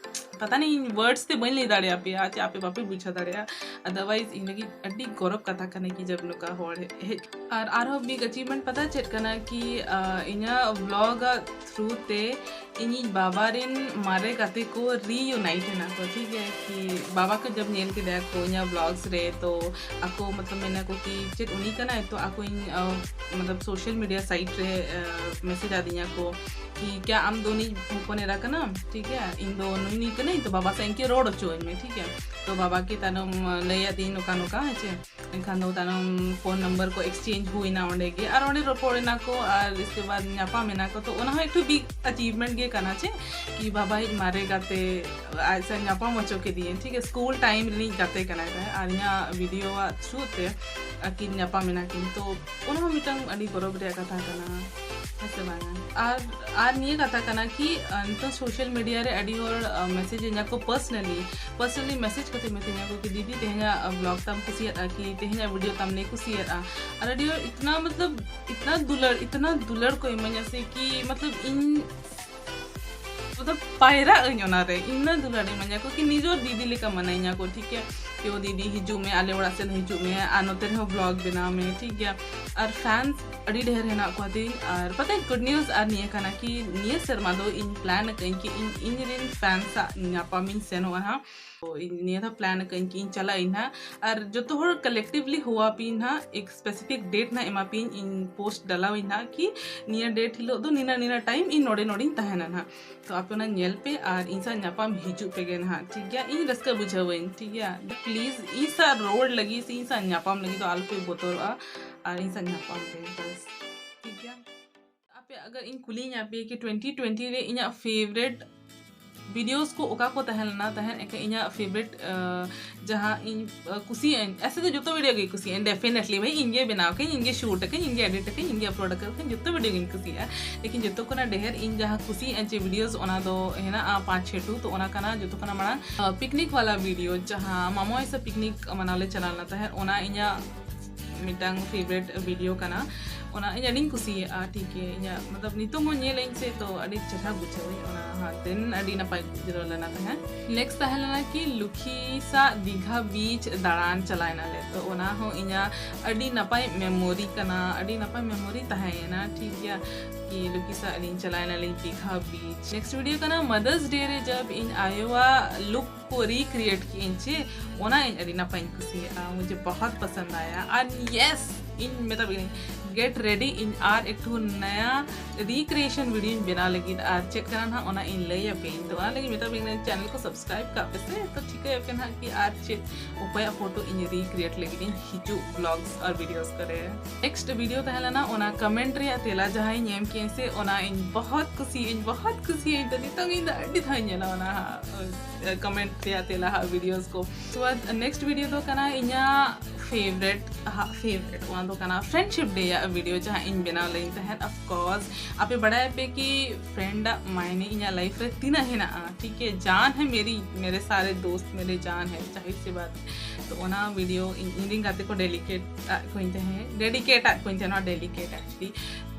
ᱯᱟᱛᱟ ᱱᱤ ᱤᱧ ᱣᱟᱨᱰᱥ ᱛᱮ ᱵᱟᱹᱧ ᱞᱟᱹᱭ ᱫᱟᱲᱮᱭᱟᱯᱮᱭᱟ ᱪᱮ ᱟᱯᱮ ᱵᱟᱯᱮ ᱵᱩᱡᱷᱟᱹᱣ ᱫᱟᱲᱮᱭᱟᱜᱼᱟ᱾ ᱟᱫᱟᱨᱣᱟᱭᱤᱡ ᱤᱧ ᱞᱟᱹᱜᱤᱫ ᱟᱹᱰᱤ ᱜᱚᱨᱚᱵ ᱠᱟᱛᱷᱟ ᱠᱟᱱᱟ ᱠᱤ ᱡᱟᱵ ᱱᱚᱝᱠᱟ ᱦᱚᱲ ᱦᱮᱡ᱾ ᱟᱨ ᱟᱨᱦᱚᱸ ᱵᱤᱜ ᱟᱪᱤᱵᱷᱢᱮᱱᱴ ᱯᱟᱛᱟ ᱪᱮᱫ ᱠᱟᱱᱟ ᱠᱤ ᱤᱧᱟᱹᱜ ᱵᱞᱚᱜ ᱟᱜ ᱛᱷᱨᱩ ᱛᱮ ᱤᱧᱤᱡ ᱵᱟᱵᱟ ᱨᱮᱱ ᱢᱟᱨᱮ ᱜᱟᱛᱮ ᱠᱚ ᱨᱤᱭᱩᱱᱟᱭᱤᱴ ᱮᱱᱟ ᱠᱚ, ᱴᱷᱤᱠ ᱜᱮᱭᱟ ᱠᱤ ᱵᱟᱵᱟ ᱠᱚ ᱡᱟᱵ ᱧᱮᱞ ᱠᱮᱫᱟ ᱠᱚ ᱤᱧᱟᱹᱜ ᱵᱞᱚᱜᱥ ᱨᱮ, ᱛᱚ ᱟᱠᱚ ᱢᱚᱛᱞᱚᱵ ᱢᱮᱱᱟ ᱠᱚ ᱠᱤ ᱪᱮᱫ ᱩᱱᱤ ᱠᱟᱱᱟᱭ? ᱛᱚ ᱟᱠᱚ ᱤᱧ ᱢᱚᱛᱞᱚᱵ ᱥᱳᱥᱟᱞ ᱢᱤᱰᱤᱭᱟ ᱥᱟᱭᱤᱴ ᱨᱮ ᱢᱮᱥᱮᱡᱽ ᱟᱹᱫᱤᱧᱟ ᱠᱚ ᱠᱤ ᱠᱭᱟ ᱟᱢ ᱫᱚ ᱩᱱᱤ ᱦᱚᱯᱚᱱ ᱮᱨᱟ ᱠᱟᱱᱟᱢ? ᱴᱷᱤᱠ ᱜᱮᱭᱟ, ᱤᱧ ᱫᱚ ᱱᱩᱭ ᱱᱩᱭ ᱠᱟᱹᱱᱟᱹᱧ, ᱛᱚ ᱵᱟᱵᱟ ᱥᱟᱶ ᱤᱧ ᱠᱤ ᱨᱚᱲ ᱦᱚᱪᱚᱣᱟᱹᱧ ᱢᱮ, ᱴᱷᱤᱠ ᱜᱮᱭᱟ᱾ ᱛᱚ ᱵᱟᱵᱟ ᱠᱤ ᱛᱟᱭᱱᱚᱢ ᱞᱟᱹᱭ ᱟᱹᱫᱤᱧ ᱱᱚᱝᱠᱟ ᱱᱚᱝᱠᱟ, ᱦᱮᱸ ᱪᱮ᱾ ᱮᱱᱠᱷᱟᱱ ᱫᱚ ᱛᱟᱭᱱᱚᱢ ᱯᱷᱳᱱ ᱱᱟᱢᱵᱟᱨ ᱠᱚ ᱮᱠᱥᱪᱮᱧᱡᱽ ᱦᱩᱭᱱᱟ ᱚᱸᱰᱮ ᱜᱮ, ᱟᱨ ᱚᱸᱰᱮ ᱨᱚᱯᱚᱲ ᱮᱱᱟ ᱠᱚ, ᱟᱨ ᱤᱥᱠᱮ ᱵᱟᱫ ᱧᱟᱯᱟᱢ ᱮᱱᱟ ᱠᱚ᱾ ᱛᱚ ᱚᱱᱟ ᱦᱚᱸ ᱮᱠᱴᱩ ᱵᱤᱜ ᱟᱪᱤᱵᱷᱢᱮᱱᱴ ᱜᱮ ᱠᱟᱱᱟ ᱪᱮ ᱠᱤ ᱵᱟᱵᱟ ᱤᱡ ᱢᱟᱨᱮ ᱜᱟᱛᱮ ᱟᱡ ᱥᱟᱶ ᱧᱟᱯᱟᱢ ᱦᱚᱪᱚ ᱠᱮᱫᱮᱭᱟᱹᱧ, ᱴᱷᱤᱠ ᱜᱮᱭᱟ, ᱥᱠᱩᱞ ᱴᱟᱭᱤᱢ ᱨᱤᱱᱤᱡ ᱜᱟᱛᱮ ᱠᱟᱱᱟᱭ ᱛᱟᱦᱮᱸᱫ, ᱟᱨ ᱤᱧᱟᱹᱜ ᱵᱷᱤᱰᱤᱭᱳ ᱟᱜ ᱛᱷᱨᱩ ᱛᱮ ᱟᱹᱠᱤᱱ ᱧᱟᱯᱟᱢ ᱮᱱᱟ ᱠᱤᱱ᱾ ᱛᱚ ᱚᱱᱟ ᱦᱚᱸ ᱢᱤᱫᱴᱟᱝ ᱟᱹᱰᱤ ᱜᱚᱨᱚᱵᱽ ᱨᱮᱭᱟᱜ ᱠᱟᱛᱷᱟ ᱠᱟᱱᱟ᱾ ᱦᱮᱸ ᱥᱮ ᱵᱟᱝᱟ? ᱟᱨ ᱟᱨ ᱱᱤᱭᱟᱹ ᱠᱟᱛᱷᱟ ᱠᱟᱱᱟ ᱠᱤ ᱱᱤᱛᱚᱜ social media ᱨᱮ ᱟᱹᱰᱤ ᱦᱚᱲ ᱢᱮᱥᱮᱡᱽ ᱤᱧᱟ ᱠᱚ personally, personally ᱢᱮᱥᱮᱡᱽ ᱠᱟᱛᱮ ᱢᱤᱛᱟᱹᱧᱟ ᱠᱚ ᱠᱤ ᱫᱤᱫᱤ ᱛᱮᱦᱮᱧᱟᱜ vlog ᱛᱟᱢ ᱠᱩᱥᱤᱭᱟᱫᱼᱟ ᱠᱤ ᱛᱮᱦᱮᱧᱟᱜ video ᱛᱟᱢ ᱞᱮ ᱠᱩᱥᱤᱭᱟᱫᱼᱟ᱾ ᱟᱨ ᱟᱹᱰᱤ ᱦᱚᱲ ᱤᱛᱱᱟ ᱢᱚᱛᱞᱚᱵ ᱤᱛᱱᱟ ᱫᱩᱞᱟᱹᱲ ᱤᱛᱱᱟ ᱫᱩᱞᱟᱹᱲ ᱠᱚ ᱤᱢᱟᱹᱧᱟ ᱥᱮ ᱠᱤ ᱢᱚᱛᱞᱚᱵ ᱤᱧ ᱢᱚᱛᱞᱚᱵ ᱯᱟᱭᱨᱟᱜ ᱟᱹᱧ ᱚᱱᱟᱨᱮ, ᱤᱧ ᱫᱩᱞᱟᱹᱲ ᱤᱢᱟᱹᱧᱟ ᱠᱚ ᱠᱤ ᱱᱤᱡᱚᱨ ᱫᱤᱫᱤ ᱞᱮᱠᱟ ᱢᱟᱱᱟᱧᱟ ᱠᱚ, ᱴᱷᱤᱠ ᱜᱮᱭᱟ? ᱠᱤ ᱳ ᱫᱤᱫᱤ ᱦᱤᱡᱩᱜ ᱢᱮ, ᱟᱞᱮ ᱚᱲᱟᱜ ᱥᱮᱫ ᱦᱤᱡᱩᱜ ᱢᱮ ᱟᱨ ᱱᱚᱛᱮ ᱨᱮᱦᱚᱸ vlog ᱵᱮᱱᱟᱣ ᱢᱮ, ᱴᱷᱤᱠ ᱜᱮᱭᱟ? ᱟᱨ fans ᱟᱹᱰᱤ ᱰᱷᱮᱨ ᱦᱮᱱᱟᱜ ᱠᱚᱣᱟ ᱛᱤᱧ᱾ ᱟᱨ ᱯᱟᱛᱟᱧ good news ᱟᱨ ᱱᱤᱭᱟᱹ ᱠᱟᱱᱟ ᱠᱤ ᱱᱤᱭᱟᱹ ᱥᱮᱨᱢᱟ ᱫᱚ ᱤᱧ plan ᱟᱠᱟᱫᱟᱹᱧ ᱠᱤ ᱤᱧ ᱤᱧ ᱨᱮᱱ fans ᱥᱟᱜ ᱧᱟᱯᱟᱢᱤᱧ ᱥᱮᱱᱚᱜᱼᱟ ᱦᱟᱸᱜ᱾ ᱛᱚ ᱤᱧ ᱱᱤᱭᱟᱹ ᱫᱷᱟᱣ plan ᱟᱠᱟᱫᱟᱹᱧ ᱠᱤ ᱤᱧ ᱪᱟᱞᱟᱜ ᱟᱹᱧ ᱦᱟᱸᱜ᱾ ᱟᱨ ᱡᱚᱛᱚ ᱦᱚᱲ collectively ᱦᱚᱦᱚᱣᱟᱯᱮᱭᱟᱹᱧ ᱦᱟᱸᱜ, ᱮᱠ specific date ᱱᱟᱜ ᱮᱢᱟ ᱯᱮᱭᱟᱹᱧ, ᱤᱧ post ᱰᱟᱞᱟᱣᱟᱹᱧ ᱦᱟᱸᱜ ᱠᱤ ᱱᱤᱭᱟᱹ date ᱦᱤᱞᱳᱜ ᱫᱚ ᱱᱤᱱᱟᱹ ᱱᱤᱱᱟᱹ time ᱤᱧ ᱱᱚᱰᱮ ᱱᱚᱰᱮᱧ ᱛᱟᱦᱮᱱᱟ ᱦᱟᱸᱜ᱾ ᱛᱚ ᱟᱯᱮ ᱚᱱᱟ ᱧᱮᱞ ᱯᱮ ᱟᱨ ᱤᱧ ᱥᱟᱶ ᱧᱟᱯᱟᱢ ᱦᱤᱡᱩᱜ ᱯᱮ ᱜᱮ ᱱᱟᱦᱟᱜ, ᱴᱷᱤᱠ ᱜᱮᱭᱟ? ᱤᱧ ᱨᱟᱹᱥᱠᱟᱹ ᱵᱩᱡᱷᱟᱹᱣᱟᱹᱧ, ᱴᱷᱤᱠ ᱜᱮᱭᱟ? Please ᱤᱧ ᱥᱟᱶ ᱨᱚᱲ ᱞᱟᱹᱜᱤᱫ ᱥᱮ ᱤᱧ ᱥᱟᱶ ᱧᱟᱯᱟᱢ ᱞᱟᱹᱜᱤᱫ ᱫᱚ ᱟᱞᱚᱯᱮ ᱵᱚᱛᱚᱨᱚᱜᱼᱟ ᱟᱨ ᱤᱧ ᱥᱟᱶ ᱧᱟᱯᱟᱢ ᱯᱮ ᱵᱟᱥ, ᱴᱷᱤᱠ ᱜᱮᱭᱟ? ᱟᱯᱮ ᱟᱜᱟᱨ ᱤᱧ ᱠᱩᱞᱤᱭᱤᱧᱟ ᱯᱮ ᱠᱤ twenty twenty ᱨᱮ ᱤᱧᱟᱹᱜ favourite videos ᱠᱚ ᱚᱠᱟ ᱠᱚ ᱛᱟᱦᱮᱸ ᱞᱮᱱᱟ, ᱛᱟᱦᱮᱸ ᱮᱱᱠᱷᱟᱱ ᱤᱧᱟᱹᱜ favourite, ᱟᱸ, ᱡᱟᱦᱟᱸ ᱤᱧ, ᱟᱸ, ᱠᱩᱥᱤᱭᱟᱜ ᱟᱹᱧ, ᱮᱥᱮ ᱫᱚ ᱡᱚᱛᱚ video ᱜᱮ ᱠᱩᱥᱤᱭᱟᱜ ᱟᱹᱧ, definitely ᱵᱷᱟᱹᱭ, ᱤᱧ ᱜᱮ ᱵᱮᱱᱟᱣ ᱠᱟᱹᱧ, ᱤᱧ ᱜᱮ shoot ᱟᱹᱧ, ᱤᱧ ᱜᱮ edit ᱟᱹᱧ, ᱤᱧ ᱜᱮ upload ᱟᱠᱟᱫ ᱠᱟᱹᱧ, ᱡᱚᱛᱚ video ᱜᱤᱧ ᱠᱩᱥᱤᱭᱟᱜᱼᱟ᱾ ᱞᱮᱠᱤᱱ ᱡᱚᱛᱚ ᱠᱷᱚᱱᱟᱜ ᱰᱷᱮᱨ ᱤᱧ ᱡᱟᱦᱟᱸ ᱠᱩᱥᱤᱭᱟᱜ ᱟᱹᱧ ᱪᱮ videos, ᱚᱱᱟ ᱫᱚ ᱦᱮᱱᱟᱜᱼᱟ ᱯᱟᱸᱪ ᱪᱷᱮ ᱴᱩ, ᱛᱚ ᱚᱱᱟ ᱠᱟᱱᱟ ᱡᱚᱛᱚ ᱠᱷᱚᱱᱟᱜ ᱢᱟᱲᱟᱝ, ᱟᱸ, picnic ᱣᱟᱞᱟ video, ᱡᱟᱦᱟᱸ ᱢᱟᱢᱚ ᱟᱭᱥᱟ picnic ᱢᱟᱱᱟᱣ ᱞᱮ ᱪᱟᱞᱟᱣ ᱞᱮᱱᱟ ᱛᱟᱦᱮᱸᱫ, ᱚᱱᱟ ᱤᱧᱟᱹᱜ ᱢᱤᱫᱴᱟᱝ favourite video ᱠᱟᱱᱟ, ᱚᱱᱟ ᱤᱧ ᱟᱹᱰᱤᱧ ᱠᱩᱥᱤᱭᱟᱜᱼᱟ, ᱴᱷᱤᱠ ᱜᱮ, ᱤᱧᱟᱹᱜ ᱢᱚᱛᱞᱚᱵ ᱱᱤᱛᱚᱝ ᱦᱚᱸ ᱧᱮᱞ ᱟᱹᱧ ᱥᱮ ᱛᱚ ᱟᱹᱰᱤ ᱪᱮᱦᱨᱟ ᱵᱩᱡᱷᱟᱹᱣᱟᱹᱧ ᱚᱱᱟ, ᱦᱟᱸ, then ᱟᱹᱰᱤ ᱱᱟᱯᱟᱭ ᱡᱤᱨᱟᱹᱣ ᱞᱮᱱᱟ ᱛᱟᱦᱮᱸᱫ᱾ Next ᱛᱟᱦᱮᱸ ᱞᱮᱱᱟ ᱠᱤ ᱞᱩᱠᱷᱤ ᱥᱟᱜ ᱫᱤᱜᱷᱟ beach ᱫᱟᱬᱟᱱ ᱪᱟᱞᱟᱣ ᱮᱱᱟᱞᱮ, ᱛᱚ ᱚᱱᱟ ᱦᱚᱸ ᱤᱧᱟᱹᱜ ᱟᱹᱰᱤ ᱱᱟᱯᱟᱭ memory ᱠᱟᱱᱟ, ᱟᱹᱰᱤ ᱱᱟᱯᱟᱭ memory ᱛᱟᱦᱮᱸᱭᱮᱱᱟ, ᱴᱷᱤᱠ ᱜᱮᱭᱟ, ᱠᱤ ᱞᱩᱠᱷᱤ ᱥᱟᱜ ᱟᱹᱞᱤᱧ ᱪᱟᱞᱟᱣ ᱮᱱᱟᱞᱤᱧ ᱫᱤᱜᱷᱟ beach᱾ Next video ᱠᱟᱱᱟ Mother's Day ᱨᱮ ᱡᱟᱵ ᱤᱧ ᱟᱭᱳᱣᱟᱜ look ᱠᱚ recreate ᱠᱤᱭᱟᱹᱧ ᱪᱮ, ᱚᱱᱟ ᱤᱧ ᱟᱹᱰᱤ ᱱᱟᱯᱟᱭᱤᱧ ᱠᱩᱥᱤᱭᱟᱜᱼᱟ, ᱢᱩᱡᱷᱮ ᱵᱚᱦᱚᱛ ᱯᱚᱥᱚᱱᱫ ᱟᱭᱟ᱾ ᱟᱨ yes, ᱤᱧ ᱢᱮᱛᱟ ᱯᱮ ᱠᱟᱹᱱᱟᱹᱧ, get ready, ᱤᱧ ᱟᱨ ᱮᱠᱴᱩ ᱱᱟᱭᱟ recreation video ᱧ ᱵᱮᱱᱟᱣ ᱞᱟᱹᱜᱤᱫ, ᱟᱨ ᱪᱮᱫ ᱠᱟᱱᱟ ᱱᱟᱦᱟᱜ ᱚᱱᱟ ᱤᱧ ᱞᱟᱹᱭ ᱟᱯᱮᱭᱟᱹᱧ᱾ ᱛᱚ ᱚᱱᱟ ᱞᱟᱹᱜᱤᱫ ᱢᱮᱛᱟ ᱯᱮ ᱠᱟᱹᱱᱟᱹᱧ, channel ᱠᱚ subscribe ᱠᱟᱜ ᱯᱮ ᱥᱮ, ᱛᱚ ᱴᱷᱤᱠᱟᱹᱭ ᱟᱯᱮ ᱱᱟᱦᱟᱜ ᱠᱤ ᱟᱨ ᱪᱮᱫ ᱚᱠᱚᱭᱟᱜ photo ᱤᱧ recreate ᱞᱟᱹᱜᱤᱫ ᱤᱧ ᱦᱤᱡᱩᱜ vlogs ᱟᱨ videos ᱠᱚᱨᱮ᱾ Next video ᱛᱟᱦᱮᱸ ᱞᱮᱱᱟ ᱚᱱᱟ comment ᱨᱮᱭᱟᱜ ᱛᱮᱞᱟ ᱡᱟᱦᱟᱸᱧ ᱮᱢ ᱠᱤᱭᱟᱹᱧ ᱥᱮ, ᱚᱱᱟ ᱤᱧ ᱵᱚᱦᱚᱛ ᱠᱩᱥᱤᱭᱟᱜ ᱟᱹᱧ, ᱵᱚᱦᱚᱛ ᱠᱩᱥᱤᱭᱟᱜ ᱟᱹᱧ᱾ ᱛᱚ ᱱᱤᱛᱚᱝ ᱤᱧ ᱫᱚ ᱟᱹᱰᱤ ᱫᱷᱟᱣ ᱤᱧ ᱧᱮᱞᱟ ᱚᱱᱟ ᱦᱟᱸᱜ, comment ᱨᱮᱭᱟᱜ ᱛᱮᱞᱟ ᱦᱟᱸᱜ videos ᱠᱚ᱾ ᱩᱥᱠᱮ ᱵᱟᱫ next video ᱫᱚ ᱠᱟᱱᱟ ᱤᱧᱟᱹᱜ ᱯᱷᱮᱵᱨᱮᱴ ᱦᱟᱜ ᱯᱷᱮᱵᱨᱮᱴ ᱚᱱᱟ ᱫᱚ ᱠᱟᱱᱟ ᱯᱷᱨᱮᱱᱰᱥᱤᱯ ᱰᱮ ᱟᱜ ᱵᱷᱤᱰᱤᱭᱳ, ᱡᱟᱦᱟᱸ ᱤᱧ ᱵᱮᱱᱟᱣ ᱞᱮᱫ ᱛᱟᱦᱮᱸᱫ᱾ ᱚᱯᱷ ᱠᱳᱨᱥ ᱟᱯᱮ ᱵᱟᱲᱟᱭᱟᱯᱮ ᱠᱤ ᱯᱷᱨᱮᱱᱰ ᱟᱜ ᱢᱟᱭᱱᱮ ᱤᱧᱟᱹᱜ ᱞᱟᱭᱤᱯᱷ ᱨᱮ ᱛᱤᱱᱟᱹᱜ ᱦᱮᱱᱟᱜᱼᱟ, ᱴᱷᱤᱠ ᱦᱮ, ᱡᱟᱱ ᱦᱮ ᱢᱮᱨᱤ, ᱢᱮᱨᱮ ᱥᱟᱨᱮ ᱫᱳᱥᱛ ᱢᱮᱨᱮ ᱡᱟᱱ ᱦᱮ, ᱡᱟᱦᱤᱨ ᱥᱤ ᱵᱟᱛ ᱦᱮ᱾ ᱛᱚ ᱚᱱᱟ ᱵᱷᱤᱰᱤᱭᱳ ᱤᱧ ᱤᱧ ᱨᱮᱱ ᱜᱟᱛᱮ ᱠᱚ ᱰᱮᱰᱤᱠᱮᱴ ᱟᱜ ᱠᱚᱧ ᱛᱟᱦᱮᱸᱫ, ᱰᱮᱰᱤᱠᱮᱴ ᱟᱜ ᱠᱚᱧ ᱛᱟᱦᱮᱸᱫ, ᱱᱚᱣᱟ ᱰᱮᱰᱤᱠᱮᱴ ᱟᱨᱠᱤ᱾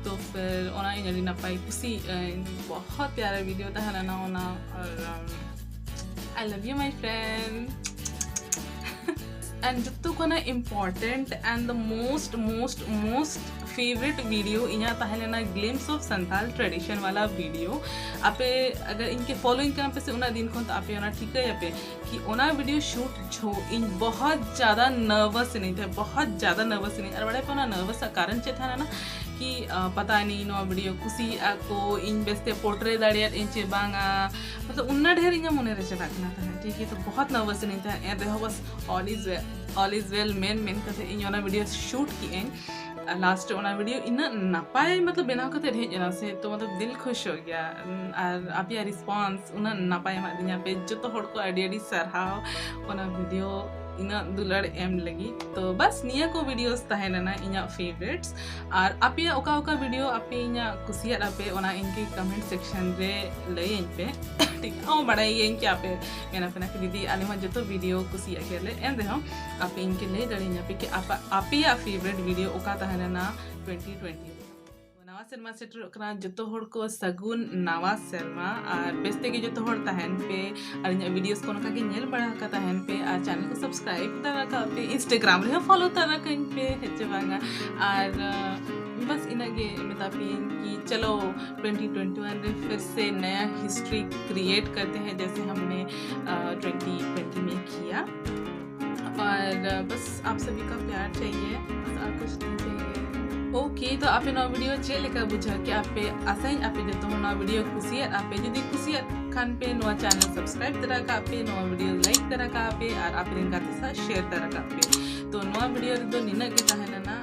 ᱛᱚ ᱯᱷᱤᱨ ᱚᱱᱟ ᱤᱧ ᱟᱹᱰᱤ ᱱᱟᱯᱟᱭ ᱠᱩᱥᱤ, ᱟᱹᱧ, ᱵᱚᱦᱚᱛ ᱯᱭᱟᱨᱟ ᱵᱷᱤᱰᱤᱭᱳ ᱛᱟᱦᱮᱸ ᱞᱮᱱᱟ ᱚᱱᱟ᱾ ᱟᱨ, um, I love you my friend. And ᱡᱚᱛᱚ ᱠᱷᱚᱱᱟᱜ important and the most most most favorite video ᱤᱧᱟᱹᱜ ᱛᱟᱦᱮᱸ ᱞᱮᱱᱟ ᱜᱞᱤᱢᱯᱥ ᱚᱯᱷ ᱥᱟᱱᱛᱟᱞ ᱴᱨᱮᱰᱤᱥᱚᱱ ᱣᱟᱞᱟ ᱵᱷᱤᱰᱤᱭᱳ᱾ ᱟᱯᱮ ᱟᱜᱟᱨ ᱤᱧ ᱠᱮ ᱯᱷᱚᱞᱳᱭᱤᱝ ᱠᱟᱱᱟ ᱯᱮ ᱥᱮ ᱩᱱᱟᱹᱜ ᱫᱤᱱ ᱠᱷᱚᱱ, ᱛᱚ ᱟᱯᱮ ᱚᱱᱟ ᱴᱷᱤᱠᱟᱹᱭᱟᱯᱮ ᱠᱤ ᱚᱱᱟ ᱵᱷᱤᱰᱤᱭᱳ ᱥᱩᱴ ᱡᱚᱠᱷᱚᱱ ᱤᱧ ᱵᱚᱦᱚᱛ ᱡᱟᱫᱟ ᱱᱟᱨᱵᱷᱟᱥ ᱤᱱᱟᱹᱧ ᱛᱟᱦᱮᱸ, ᱵᱚᱦᱚᱛ ᱡᱟᱫᱟ ᱱᱟᱨᱵᱷᱟᱥ ᱤᱱᱟᱹᱧ᱾ ᱟᱨ ᱵᱟᱲᱟᱭ ᱯᱮ ᱚᱱᱟ ᱱᱟᱨᱵᱷᱟᱥ ᱟᱜ ᱠᱟᱨᱚᱱ ᱪᱮᱫ ᱛᱟᱦᱮᱸ ᱞᱮᱱᱟ ᱠᱤ, ᱟ, ᱯᱟᱛᱟ ᱱᱤ ᱱᱚᱣᱟ ᱵᱷᱤᱰᱤᱭᱳ ᱠᱩᱥᱤᱭᱟᱜᱼᱟ ᱠᱚ, ᱤᱧ ᱵᱮᱥᱛᱮ ᱯᱳᱨᱴᱨᱮ ᱫᱟᱲᱮᱭᱟᱫ ᱤᱧ ᱪᱮ ᱵᱟᱝᱟ, ᱢᱚᱛᱞᱚᱵ ᱩᱱᱟᱹ ᱰᱷᱮᱨ ᱤᱧᱟᱹᱜ ᱢᱚᱱᱮ ᱨᱮ ᱪᱟᱞᱟᱜ ᱠᱟᱱᱟ ᱛᱟᱦᱮᱸ, ᱴᱷᱤᱠ ᱜᱮᱭᱟ᱾ ᱛᱚ ᱵᱚᱦᱚᱛ ᱱᱟᱨᱵᱷᱟᱥ ᱤᱱᱟᱹᱧ ᱛᱟᱦᱮᱸ, ᱮᱱ ᱨᱮᱦᱚᱸ ᱵᱟᱥ all is well, all is well ᱢᱮᱱ ᱢᱮᱱ ᱠᱟᱛᱮ ᱤᱧ ᱚᱱᱟ ᱵᱷᱤᱰᱤᱭᱳ ᱥᱩᱴ ᱠᱮᱜ ᱟᱹᱧ᱾ ᱟᱨ ᱞᱟᱥᱴ ᱨᱮ ᱚᱱᱟ ᱵᱷᱤᱰᱤᱭᱳ ᱤᱱᱟᱹᱜ ᱱᱟᱯᱟᱭ ᱢᱚᱛᱞᱚᱵ ᱵᱮᱱᱟᱣ ᱠᱟᱛᱮ ᱦᱮᱡ ᱮᱱᱟ ᱥᱮ, ᱛᱚ ᱢᱚᱛᱞᱚᱵ ᱫᱤᱞ ᱠᱷᱩᱥ ᱦᱳ ᱜᱮᱭᱟ᱾ ᱟᱨ ᱟᱯᱮᱭᱟᱜ ᱨᱮᱥᱯᱚᱱᱥ ᱩᱱᱟᱹᱜ ᱱᱟᱯᱟᱭ ᱮᱢᱟᱫᱤᱧᱟ ᱯᱮ, ᱡᱚᱛᱚ ᱦᱚᱲ ᱠᱚ ᱟᱹᱰᱤ ᱟᱹᱰᱤ ᱥᱟᱨᱦᱟᱣ ᱚᱱᱟ ᱵᱷᱤᱰᱤᱭᱳ ᱤᱱᱟᱹᱜ ᱫᱩᱞᱟᱹᱲ ᱮᱢ ᱞᱟᱹᱜᱤᱫ᱾ ᱛᱚ ᱵᱟᱥ ᱱᱤᱭᱟᱹ ᱠᱚ ᱵᱷᱤᱰᱤᱭᱳᱥ ᱛᱟᱦᱮᱸ ᱞᱮᱱᱟ ᱤᱧᱟᱹᱜ ᱯᱷᱮᱵᱨᱮᱴᱥ᱾ ᱟᱨ ᱟᱯᱮᱭᱟᱜ ᱚᱠᱟ ᱚᱠᱟ ᱵᱷᱤᱰᱤᱭᱳ ᱟᱯᱮ ᱤᱧᱟᱹᱜ ᱠᱩᱥᱤᱭᱟᱜ ᱟᱯᱮ, ᱚᱱᱟ ᱤᱧ ᱠᱤ ᱠᱚᱢᱮᱱᱴ ᱥᱮᱠᱥᱚᱱ ᱨᱮ ᱞᱟᱹᱭᱟᱹᱧ ᱯᱮ᱾ ᱴᱷᱤᱠ ᱜᱮᱭᱟ, ᱚ, ᱵᱟᱲᱟᱭ ᱜᱤᱭᱟᱹᱧ ᱠᱤ ᱟᱯᱮ ᱢᱮᱱᱟ ᱯᱮ ᱱᱟ ᱠᱤ ᱫᱤᱫᱤ ᱟᱞᱮ ᱢᱟ ᱡᱚᱛᱚ ᱵᱷᱤᱰᱤᱭᱳ ᱠᱩᱥᱤᱭᱟᱜ ᱜᱮᱭᱟᱞᱮ, ᱮᱱ ᱨᱮᱦᱚᱸ ᱟᱯᱮ ᱤᱧ ᱠᱤ ᱞᱟᱹᱭ ᱫᱟᱲᱮᱭᱟᱹᱧᱟ ᱯᱮ ᱠᱤ ᱟᱯᱟ-, ᱟᱯᱮᱭᱟᱜ ᱯᱷᱮᱵᱨᱮᱴ ᱵᱷᱤᱰᱤᱭᱳ ᱚᱠᱟ ᱛᱟᱦᱮᱸ ᱞᱮᱱᱟ ᱴᱩᱭᱮᱱᱴᱤ ᱴᱩᱭᱮᱱᱴᱤ ᱨᱮ? ᱱᱟᱣᱟ ᱥᱮᱨᱢᱟ ᱥᱮᱴᱮᱨᱚᱜ ᱠᱟᱱᱟ, ᱡᱚᱛᱚ ᱦᱚᱲ ᱠᱚ ᱥᱟᱹᱜᱩᱱ ᱱᱟᱣᱟ ᱥᱮᱨᱢᱟ᱾ ᱟᱨ ᱵᱮᱥ ᱛᱮᱜᱮ ᱡᱚᱛᱚ ᱦᱚᱲ ᱛᱟᱦᱮᱱ ᱯᱮ, ᱟᱨ ᱤᱧᱟᱹᱜ ᱵᱷᱤᱰᱤᱭᱳᱥ ᱠᱚ ᱱᱚᱝᱠᱟ ᱜᱮ ᱧᱮᱞ ᱵᱟᱲᱟ ᱟᱠᱟ ᱛᱟᱦᱮᱱ ᱯᱮ, ᱟᱨ ᱪᱮᱱᱮᱞ ᱠᱚ ᱥᱟᱵᱥᱠᱨᱟᱭᱤᱵ ᱛᱟᱨᱟ ᱠᱟᱜ ᱯᱮ, ᱤᱱᱥᱴᱟᱜᱨᱟᱢ ᱨᱮᱦᱚᱸ ᱯᱷᱚᱞᱳ ᱛᱟᱨᱟ ᱠᱟᱹᱧ ᱯᱮ, ᱦᱮᱸ ᱪᱮ ᱵᱟᱝᱟ? ᱟᱨ, ᱟᱸ, ᱵᱟᱥ ᱤᱱᱟᱹᱜ ᱜᱮ ᱢᱮᱛᱟ ᱯᱮᱭᱟᱹᱧ ᱠᱤ ᱪᱚᱞᱚ ᱴᱩᱭᱮᱱᱴᱤ ᱴᱩᱭᱮᱱᱴᱤ ᱣᱟᱱ ᱨᱮ ᱯᱷᱤᱨ ᱥᱮ ᱱᱟᱭᱟ ᱦᱤᱥᱴᱨᱤ ᱠᱨᱤᱭᱮᱴ ᱠᱟᱨᱛᱮ ᱦᱮᱸ, ᱡᱮᱥᱮ ᱦᱟᱢᱱᱮ, ᱟᱸ, ᱴᱩᱭᱮᱱᱴᱤ ᱴᱩᱭᱮᱱᱴᱤ ᱢᱮ ᱠᱤᱭᱟ᱾ ᱟᱨ, ᱟᱸ, ᱵᱟᱥ ᱟᱯ ᱥᱟᱵᱷᱤ ᱠᱟ ᱯᱭᱟᱨ ᱪᱟᱦᱤᱭᱮ, ᱵᱟᱥ ᱟᱨ ᱠᱩᱪᱷ ᱱᱟᱦᱤ ᱪᱟᱦᱤᱭᱮ᱾ ᱳᱠᱮ, ᱛᱚ ᱟᱯᱮ ᱱᱚᱣᱟ ᱵᱷᱤᱰᱤᱭᱳ ᱪᱮᱫ ᱞᱮᱠᱟ ᱵᱩᱡᱷᱟᱹᱣ ᱠᱮᱜᱼᱟ ᱯᱮ? ᱟᱥᱟᱭᱟᱹᱧ ᱟᱯᱮ ᱡᱚᱛᱚ ᱦᱚᱲ ᱱᱚᱣᱟ ᱵᱷᱤᱰᱤᱭᱳ ᱠᱩᱥᱤᱭᱟᱜ ᱟᱯᱮ᱾ ᱡᱩᱫᱤ ᱠᱩᱥᱤᱭᱟᱜ ᱠᱷᱟᱱ ᱯᱮ ᱱᱚᱣᱟ ᱪᱮᱱᱮᱞ ᱥᱟᱵᱥᱠᱨᱟᱭᱤᱵ ᱛᱟᱨᱟ ᱠᱟᱜ ᱯᱮ, ᱱᱚᱣᱟ ᱵᱷᱤᱰᱤᱭᱳ ᱞᱟᱭᱤᱠ ᱛᱟᱨᱟ ᱠᱟᱜ ᱯᱮ, ᱟᱨ ᱟᱯᱮ ᱨᱮᱱ ᱜᱟᱛᱮ ᱥᱟᱶ ᱥᱮᱭᱟᱨ ᱛᱟᱨᱟ ᱠᱟᱜ ᱯᱮ᱾ ᱛᱚ ᱱᱚᱣᱟ ᱵᱷᱤᱰᱤᱭᱳ ᱨᱮᱫᱚ ᱱᱤᱱᱟᱹᱜ ᱜᱮ ᱛᱟᱦᱮᱸ ᱞᱮᱱᱟ᱾